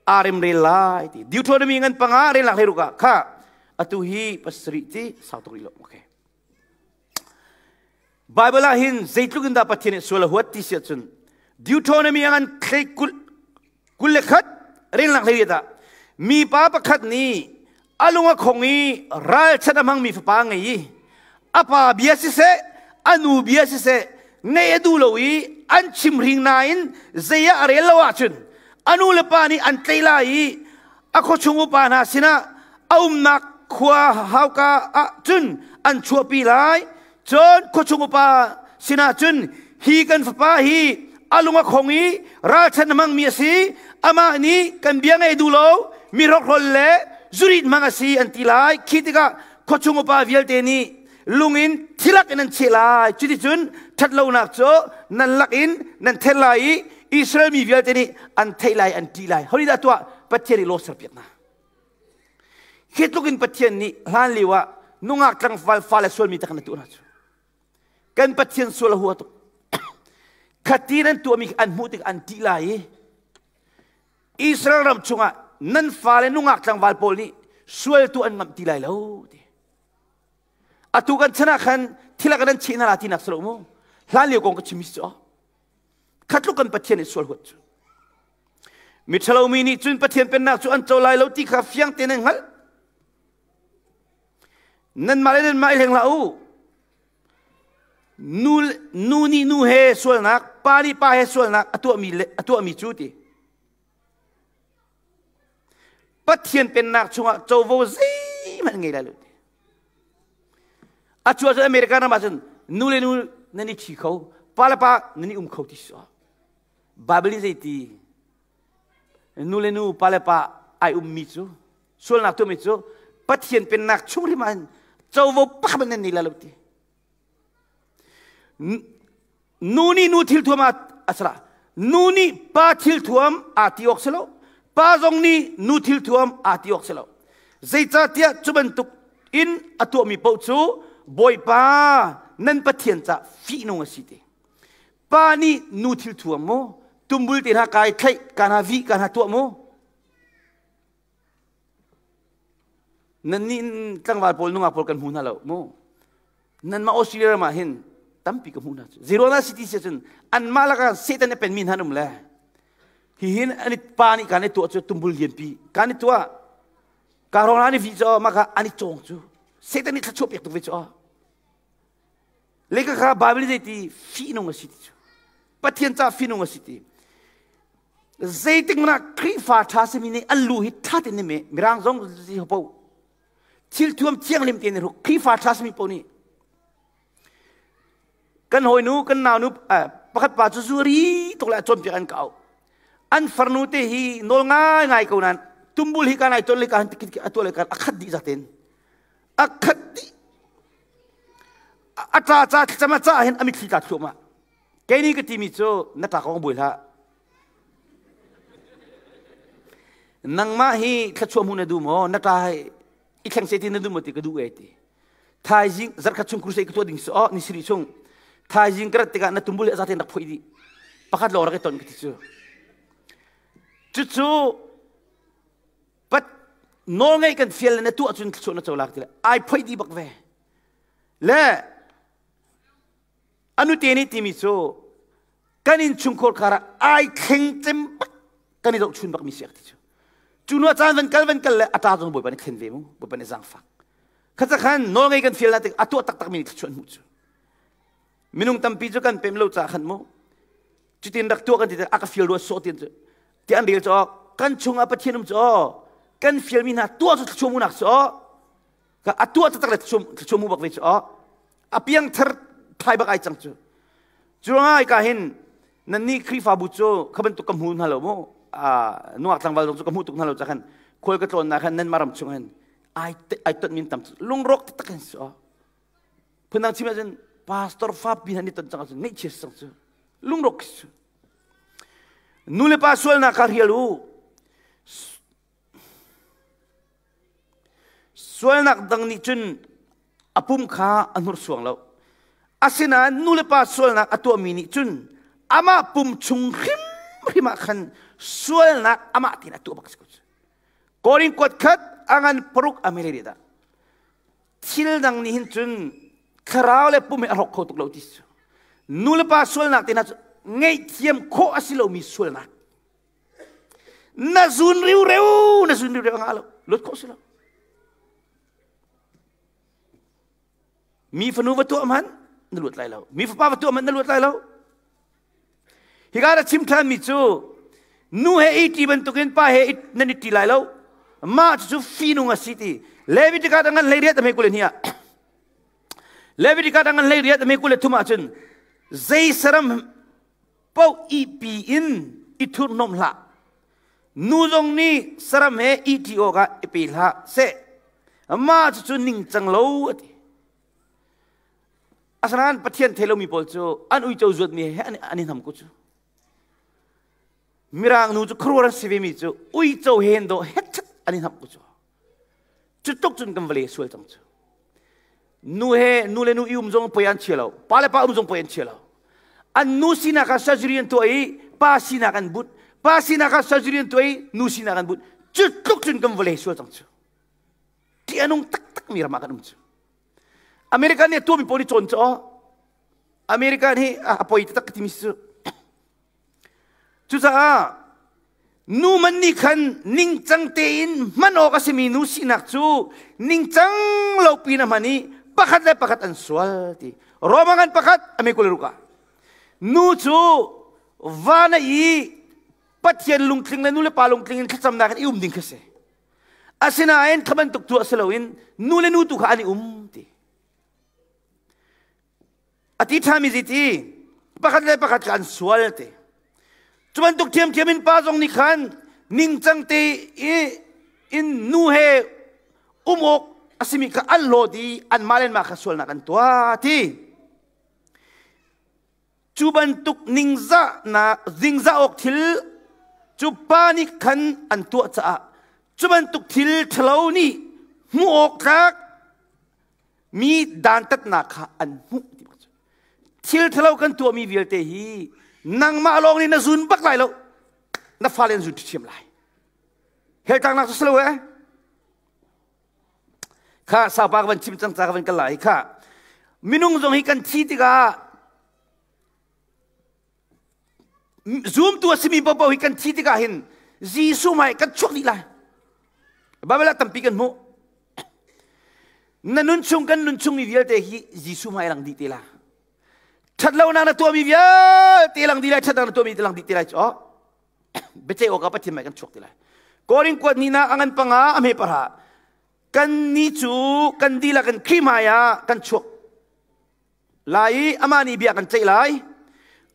aa remrel lai ti. Deuteronomy ngan panga relnak hlei ruk ah kha atu hi pasarih ti sau tuk rih lo. Okay. Bible ah hin zeitluk in dah Pathian nih sual a huat ti si ahcun Deuteronomy a ngan thlei 21 relnak hlei ah mipa pakhat nih a lung a khong i ralchan a hmangmi fapa a ngei i a pa bia siseh a nu bia siseh ngaih a duh lo i an chimhring nain zei ah a rel lo ahcun a nu le pa nih an tlaih lai i a khuachung upa hna sinah a umnak khua hauka ah cun an chuahpi lai cun khuachung upa sinah cun hi kan fapa hi a lung a khong i ralchan a hmangmi a si amah nih kan bia ngaih duh lo mi hrokhrol le zurit hmang a si an ti lai khi tikah khuachung upa vialte nih lung in thilak in an cheh lai cuticun ṭhatlonak cu nan lak in nan then lai i Israel mi vialte nih an theih lai an ṭih lai hori dah tuah Pathian nih law serpiak hna Hi tluk in Pathian nih hlan lio ah nungak tlangval fale sualmi tak na tuah hna cu. Kan Pathian sual a hua tuk. Khati nan tuahmi an hmuh tik an ṭih lai i Israel ram chungah nan fale nungak tlangval pawl nih sual tu an ngamh ti lai lo ti. Atu kan chan ah khan thil ah kan an cheh hna la tinak si lo mu. Hlan lio kong ka chim mi si cu. Khatluk kan Pathian nih sual huat cu. Miṭhalo mi nih cun Pathian pennak cu an co lai lo ti kha fiang tein an hngalh. Nanmah le nanmah i hleng hlah u. Nu, nu nih nu he sualnak, pa nih pa he sualnak a tuahmi, a tuahmi cu ti. Pathian pennak chungah covo zeihmanh ngei lai lo ti. A cu ahcun America ram ahcun nu le nu nan i ṭhi kho, pa le pa nan i um kho ti si. Bible nih zeiti nu le nu pa le pa ai ummi cu sualnak tuahmi cu Pathian pennak chung hrim ah covo pakhat nan nei la lo ti. Nu nih nu thil thuam a sara nu nih pa thil thuam aa ti awk si lo pa zong nih nu thil thuam aa ti awk si lo zeicahtiah cu bantuk in a tuahmi paoh cu Bawipa nan Pathian ca fihnung a si ti Pa nih nu thil thuam mu, tumbul te hna kai thlaih, ka hna vih, ka hna tuah mu. Nan nih tlangval pawl nungak pawl kan hmu hna lo mu. Nanmah Australia ram ah hin tampi ka hmu hna cu. Zerona City si cun anmah lakah Satan a penmi hna an um le. Hihin an pa nih kan i tuah cu tumbul lianpi kan i tuah. Ka rong an i vih cu maka an i cawng cu. Satan nih thlachuah pek tuk ve cu. Le ka kha Bible zei ti fihnung a si ti cu. Pathian ca fihnung a si ti. Zeitik mana Khrihfa ṭha simi nih an lu hi ṭha tein me mirang zong zi po thil thuam thianghlim tein hruk Khrihfa ṭha simi po nih kan hawinu kan naunu pakhat pa cu zuri tuk le a cawnpiak an kau an farnu te hi nawl ngai ngai ko nan tumbul hi kan ai ton le ka han tikit a tuah le kan a khat dih zaten a khat dih a ṭa ca thlacam a cah hin a mitthli tla thluahmah kei nih ka timi cu na ṭa kong buai hlah nangmah hi thluachuah hmu na duh maw na ṭa hi i thleng se ti na duh maw ti ka duh e ti thaizing zarkhat chung crusade ka tuah ding si oh ni siri chung thaizing ka rat tikah na tumbul le zaten rak phoih dih pakhat lawng rak i ton ka ti cu cucu Pat nawlngeih kan fial le na tuah cun thluachuah na co lak ti le ai phoih dih bak ve. Le anu te nih timi cu kan innchungkhar khar ah ai thleng cem bak kan i zohchun bak mi si ti cu. Cu nu caan van kal van kal le a ta zong Bawipa nih thlen ve mu Bawipa nih zaangfak. Kha khan nawlngei kan fial na tik a tuah taktak mi nih thluachuah an hmuh cu. Minung tampi cu kan pem lo ca khan mu cutin rak tuah kan ti a ka fial rua sawh tin cu ti an rel cu kan chungah Pathian um cu kan fialmi hna tuah cu thluachuah munak cu. Ka atuah taktak le thluachuah mu bak ve cu a piang thar thai bak ai cang cu. Curuangah ka hin nan nih Khrihfabu cu kha bantuk ka hmu hna lo mu. Nuak tlangval zong cu ka hmu tuk hna lo ca khan khual ka tlawn na khan nan maram chung hin ai ai ton min tam lungrok taktak hin si phundang chim ahcun pastor fa pi hna nih ton cang ahcun ngaihchia sang cu lungrok cu nu le pa sualnak kha rial u. Sualnak dang nih cun a pum kha a hnursuang lo. Asinain nu le pa sualnak a tuahmi nih cun amah pum chung hrimhrim ah khan sualnak amah tein a tuah bak si ko cu. Korin kuat khat a ngan paruk a mele dah. Thil dang nih hin cun thlarau le pum hi a hrawk kho tuk lo ti cu. Nu le pa sualnak te hna cu ngaihthiam khawh a si lomi sualnak. Na zun riureu, na zun riureu a ngah lo. Lut khawh si lo. Mi fanu va tuah hmanh na luat lai lo. Mi fapa va tuah hmanh na luat lai lo. Hika na chim ṭhan mi cu nu he i ṭi bantukin pa he nan i ṭi lai lo. Mah cucu fihnung a si ti. Leviticus a ngan hlei riat a hme kul hnih ah. Leviticus a ngan hlei riat a hme 23 ah cun zei saram paoh ihpi in i thurhnomh hlah. Nu zong nih saram he ihṭi awkah i pe hlah seh. Mah cucu ningcang lo a ti. Asinain Pathian thei lomi pawl cu an uico zuatmi he an i hnam ko cu. Mirang nu cu khuaruahar an si vemi cu uico he hin dawh hetchat an i hnamh ko cu. Cu tluk cun kan vawlei sual cang cu. Nu he nu le nu i um zong poi an chia lo. Pa le pa um zong poi an chia lo. An nu sinak ah surgery an tuah i pa sinak an but. Pa sinak ah surgery an tuah i nu sinak an but. Cu tluk cun kan vawlei sual cang cu. Ṭih a nung taktak mi ram ah kan um cu. America nih a tuahmi pawl i cawn cu America nih a poi taktak ka timi cu. Cucaah nu man nih khan ningcang tein hman awk a simi nu sinak cu ningcang lo pin a hman i pakhat le pakhat an sual ti. Roma ngan pakhat a me 26 ah nu cu va na i Pathian lungtling le nu le pa lungtling in thlacamnak in i um ding khi si. Asinain kha bantuk tuah si loin nu le nu tu kha an i um ti. A ti ṭhami zi ti pakhat le pakhat kha an sual ti. Cu bantuk ṭhiamṭhiam in pa zong nih khan ningcang te i in nu he um awk a simi kha an hlawt i anmah le anmah kha sualnak an tuah ti. Cu bantuk ningzahnak ningzah awk thil cu pa nih khan an tuah caah cu bantuk thil ṭhalo nih hmuh awk tlak mi dantatnak kha an hmuh ti bak cu. Thil ṭhalo kan tuahmi vialte hi nangmah lawng nih na zun bak lai lo na fale an zun ṭhiam lai. Hell tlaknak cu si lo eh. Kha saupa ka van chim cang ca ka van kal lai kha minung zong hi kan thi tikah zumtu a simi paohpaoh hi kan thi tikah hin Jesuh hmai kan chuak dih lai. Bible ah tampi kan hmuh. Na nun chung kan nun chung mi vialte hi Jesuh hmai lang dih te la. Ṭhatlonak na tuahmi vialte lang dih lai, ṭhatnak na tuahmi te lang dih te lai cu. Biaceih awkah Pathian hmai kan chuak ti lai. Korin kuat ni na a ngan panga a hme para. Kan ni cu kan dihlak in Khrih hmai ah kan chuak lai i amah nih bia kan ceih lai.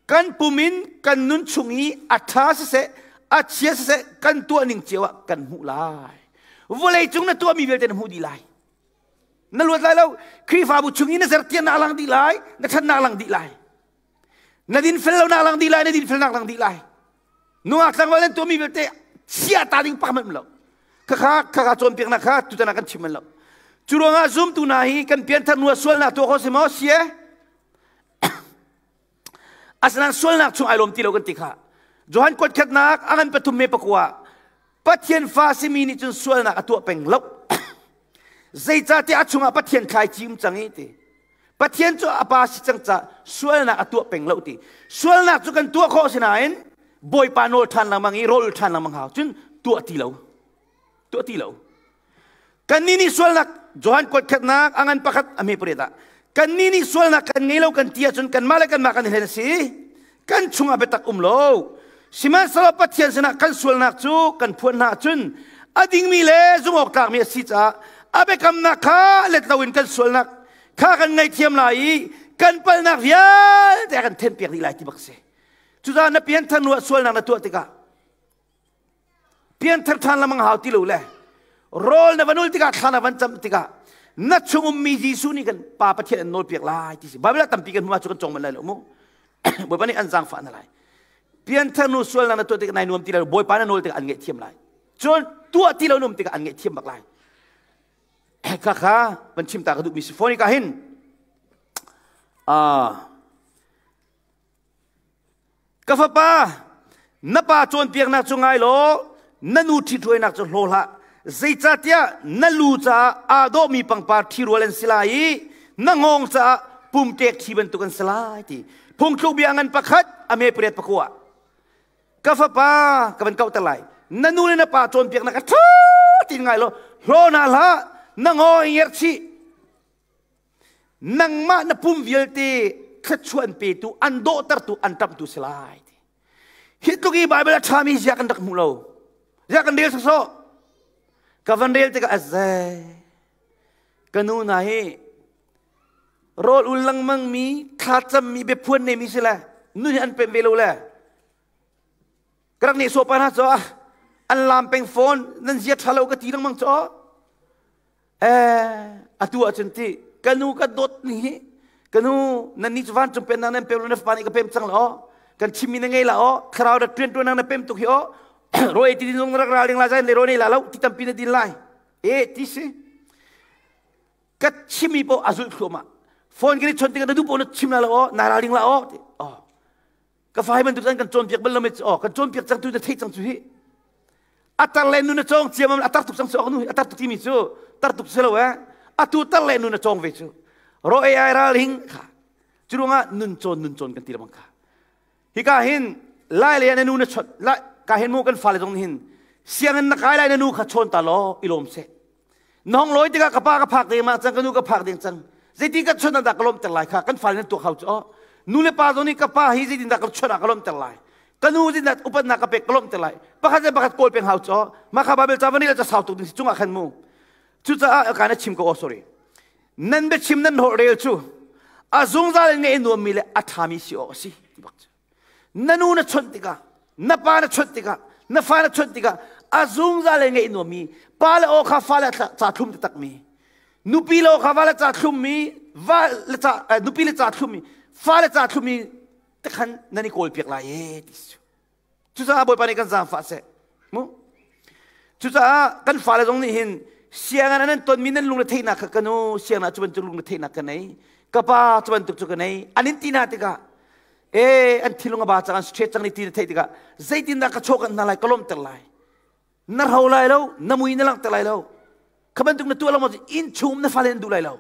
Kan pum in kan nun chung i a ṭha siseh, a chia siseh kan tuah ning cio ah kan hmuh lai. Vawlei cung na tuahmi vialte na hmuh dih lai. Na luat lai lo. Khrihfabu chung i na zertiannak lang dih lai, na ṭhatnak lang dih lai. Na dinfel lonak lang dih lai, na dinfelnak lang dih lai. Nungak tlangval nan tuahmi vialte chia ta ding pak manh lo. Khakha khakha cawnpiaknak kha tutan ah kan chim manh lo. Cu ruangah zumtu hna hi kan pianthar hnu ah sualnak tuah kho si maw? Si e. Asinain sualnak chung ai lawm ti lo kan ti kha. Johan kuat khatnak a ngan pathum me pakua Pathian fa simi nih cun sualnak a tuah peng lo. Zeicahtiah a chungah Pathian thlaici um cang i ti. Pathian cu a pa si cang ca sualnak a tuah peng lo ti. Sualnak cu kan tuah khawh sinain Bawipa nawl ṭhan lengmang i rawl ṭhan lengmang hau cun tuah ti lo. Tuah ti lo. Kannih nih sualnak Johan kuat khatnak a ngan pakhat a hme pariat ah kannih nih sualnak kan ngei lo kan ti ahcun kanmah le kanmah kan i hlen a si. Kan chungah biatak um lo. Sihmanhsehlaw Pathian sinah kan sualnak cu kan phuan hna ahcun a dingmi le zumhawk tlakmi a si caah A biakamnak kha let loin kan sualnak kha kan ngaihthiam lai i kan palnak vialte a kan thenpiak dih lai ti bak si. Cucaah na pianthar hnu ah sualnak na tuah tikah pianthar ṭhan lamang hau ti lo le rawl na van ul tikah thla na van cam tikah na chung ummi Jesuh nih kan Pa Pathian an nawlpiak lai ti si. Bible ah tampi kan hmu ah cu kan cong man lai lo mu. Bawipa nih an zaangfah na lai. Pianthar nu sualnak na tuah tikah nai nuam ti lai lo. Bawipa na nawl tikah an ngaihthiam lai. Cun tuah ti lo num tikah an ngaihthiam bak lai. Kha kha van chim ta ka duhmi si fawn ka hin. Ka fapa, na pa cawnpiaknak cu ngai law na nu ṭhithruainak cu hlaw hlah. Zeicahtiah na lu caah aa dawhmi pangpar ṭhirual an si lai i na hngawng caah pumṭek ṭhi bantuk an si lai ti. Phungthluk bia ngan pakhat a me pariat pakua. Ka fapa, ka van kauhter lai. Na nu le na pa cawnpiaknak a ṭha tiin ngai law hlaw hna hlah, na hngawng i ngerh chih. Nangmah na pum vialte thluachuah an petu, an dawhtertu, an ṭamhtu si lai. Hi tluk i Baibal a ṭhami zia kan rak hmu lo. Zia kan rel sawsawh. Ka van rel tikah azai. Ka nu na hi rawl ul lengmang mi, thlacam mi, biaphuan nei mi si le, nun hi an pem ve lo le. Ka rak nih sawpa hna cu an lam peng fawn, nan zia ṭha lo ka ti lengmang cu. Atu ahcun ti ka nu ka dawt ni hi ka nu nan ni cu vancung pennak nan pem lo na fapa nih ka pem cang la aw kan chimmi na ngei la aw thlarau rak ṭuan ṭuan na pem tuk hi aw rawi ti din zong rak ral ding lai zai le rawi nei la lo ti tampi na din lai e ti si ka chimmi paoh a zulh thluahmah phone kan i chon tikah na duh paoh na chim la lo aw na ral ding la aw ti aw Ka fa hi bantuk cun kan cawnpiak bal lo mi aw kan cawnpiak cang tu na theih cang cu hi. A tar le nu na cawng ciamam a tar tuk cang cu nu a tar tuk timi cu tar tuk si lo eh. Atu tar le nu na cawng ve cu. Ro ai ral hing kha. Cu ruangah nun cawn nun cawn kan ti lamang kha. Hika hin lai le na nu na chon lai ka hin mu kan fale zong hin sianginn na kai lai na nu kha chawn ta law i lawm seh. Nong lawi tikah ka pa ka phak ding ma cang ka nu ka phak ding cang. Zeiti ka chun dah ka lawmter lai kha kan fale nan tuak hau cu oh. Nu le pa zong nih ka pa hi zeitin dah ka chun ah ka lawmter lai. Ka nu zeitin dah upatnak ka pek ka lawmter lai. Pakhat le pakhat kawl peng hau cu oh. Mah kha Bible ca van i ca sau tuk ding si cungah khan mu. Cucaah ka na chim ko oh sorry. Nan biachim nan holh rel cu a zungzal in ngeih nuammi le a ṭhami si awk a si ti bak cu. Na nu na chawnh tikah, na pa na chawnh tikah, na fa na chawnh tikah a zungzal in ngeih nuammi pa le aw kha fa le ca thlum taktakmi nupi le aw kha va le ca thlummi va le ca nupi le ca thlummi fa le ca thlummi tekhan nan i kawl piak lai e ti cu. Cucaah Bawipa nih kan zaangfah seh. Mu? Cucaah kan fale zong nih hin sianginn an tonmi nan lungre theihnak kha ka nu sianginn ah cu bantuk lungre theihnak ka nei ka pa cu bantuk cu ka nei an in ti hna tikah e an thilung a ba cang an straight cang ni ti na theih tikah zeitindah ka chaw kan hna lai ka lawmter lai na ro lai lo na mui na langhter lai lo kha bantuk na tuah lo maw inn chung na fale an duh lai lo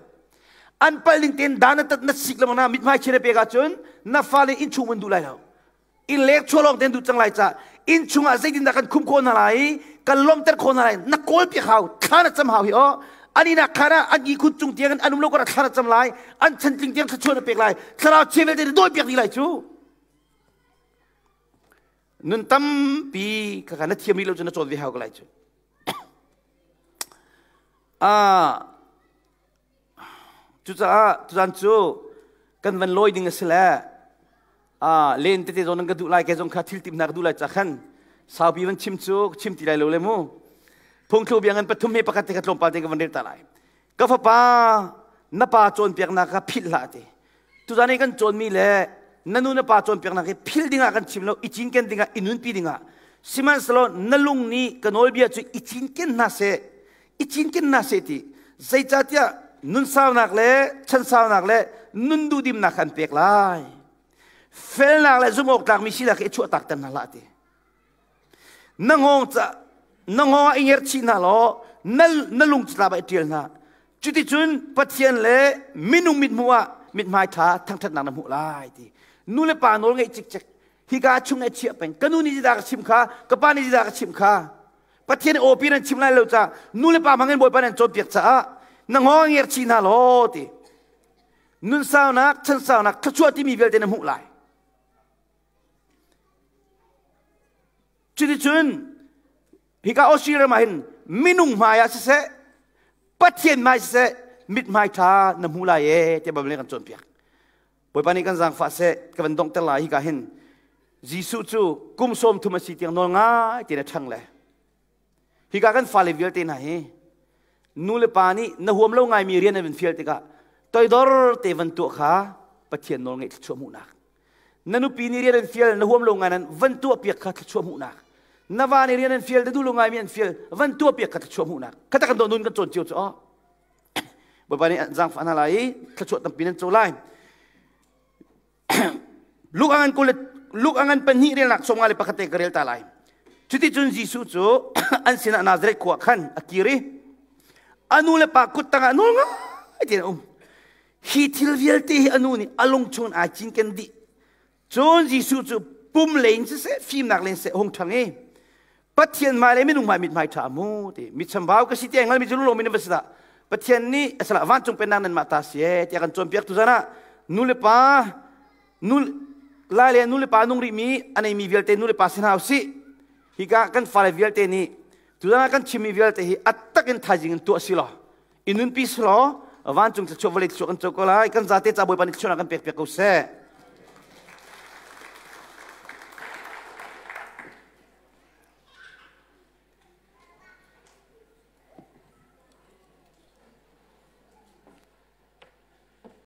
an pal ning tein dan na tat na sik lo na mithmai chia pek ahcun na fale inn chung an duh lai lo inn lek chuah lawng ten duh cang lai ca inn chungah zeitindah kan khum khawh hna lai kan lawmter khawh hna lai na kawl piak hau thla na cam hau hi aw an inn ah khan ah an ihkhun cung tiang an um lo kar thla na cam lai an chantling tiang thluachuah na pek lai thlarau chia vialte na dawi piak dih lai cu nun tampi kha na thiam rih lo cu na cawn ve hau ko lai cu ah cucaah tuzan cu kan van lawi ding a si le len tete zong nan ka duh lai ke zong kha thil tim hna ka duh lai ca khan saupi van chim cu chim ti lai lo le mu phungthlu bia ngan pathum he pakhat te kha tlawmpal te ka van rel ta lai ka fapa na pa cawnpiaknak kha philh hlah te tuzan i kan cawnmi le na nu na pa cawnpiaknak hi philh dingah kan chim lo i cinken dingah i nunpi dingah sihmanhsehlaw na lung nih ka nawlbia cu i cinken hna seh i cinken hna seh ti zeicahtiah nunsaunak le chansaunak le nun duhdimnak kha an pek lai felnak le zumh awk tlakmi sinak hi i chuahtak ter hna hlah ti na ngawng ca na ngawng ah i ngerchih hna law na na lung catlap ah i ṭial hna cuticun Pathian le minung mithmuh ah mithmai ṭha thangṭhatnak na hmuh lai ti nu le pa nawl ngeih cikcek hika chung i chiah peng ka nu nih zeidah ka chimh kha ka pa nih zeidah ka chimh kha Pathian awpi nan chim lai lo ca nu le pa hmangin Bawipa nan cawnpiak caah na ngawng ngerchih hna law ti nun saunak chan saunak thluachuah timi vialte na hmuh lai cuticun hika Australia ram ah hin minung hmai ah siseh. Pathian hmai siseh mithmai ṭha na hmu lai e tiah Baibal nih kan cawnpiak. Bawipa nih kan zaangfah seh ka van donghter lai hika hin Jesuh cu kum 30 a si tiang nawl ngai tein a ṭhang le hika kan fale vialte hna hi nu le pa nih na huam lo ngaimi rian an van fial tikah toidor te van tuah kha Pathian nawl ngeih thluachuah hmuhnak na nupi nih rian an fial na huam lo ngai nan van tuah piak kha thluachuah hmuhnak na va nih rian an fial na duh lo ngaimi an fial van tuah piak kha thluachuah hmuhnak kha tak kan dawh nun kan cawn cio cu aw Bawipa nih zaangfah hna lai i thluachuah tampi nan co lai. Luke angan kul Luke angan pahnih relnak 51 te ka rel ta lai. Cuticun Jesuh cu an sinah Nazareth khua khan a kir i a nu le pa kut tangah nawl ngai tein a um. Hi thil vialte hi a nu nih a lung chung ai cinken dih. Cun Jesuh cu pum lei in siseh fimnak lei in siseh hung ṭhang i Pathian hmai le minung hmai mithmai ṭha mu ti mi chambau ka si ti ai hngalmi cu lulawm in va si dah Pathian nih asala vancung pennak nan mah ta si e tiah kan cawnpiak tu zan ah nu le pa nu lai le nu le pa nung rihmi a neimi vialte nu le pa si hna usih hika kan fale vialte nih tuzan ah kan chimmi vialte hi a tak in thaizing in tuah si law i nunpi si law vancung thluachuah vawlei thluachuah kan co ko lai kan zate ca Bawipa nih thluachuahnak kan pek piak ko seh.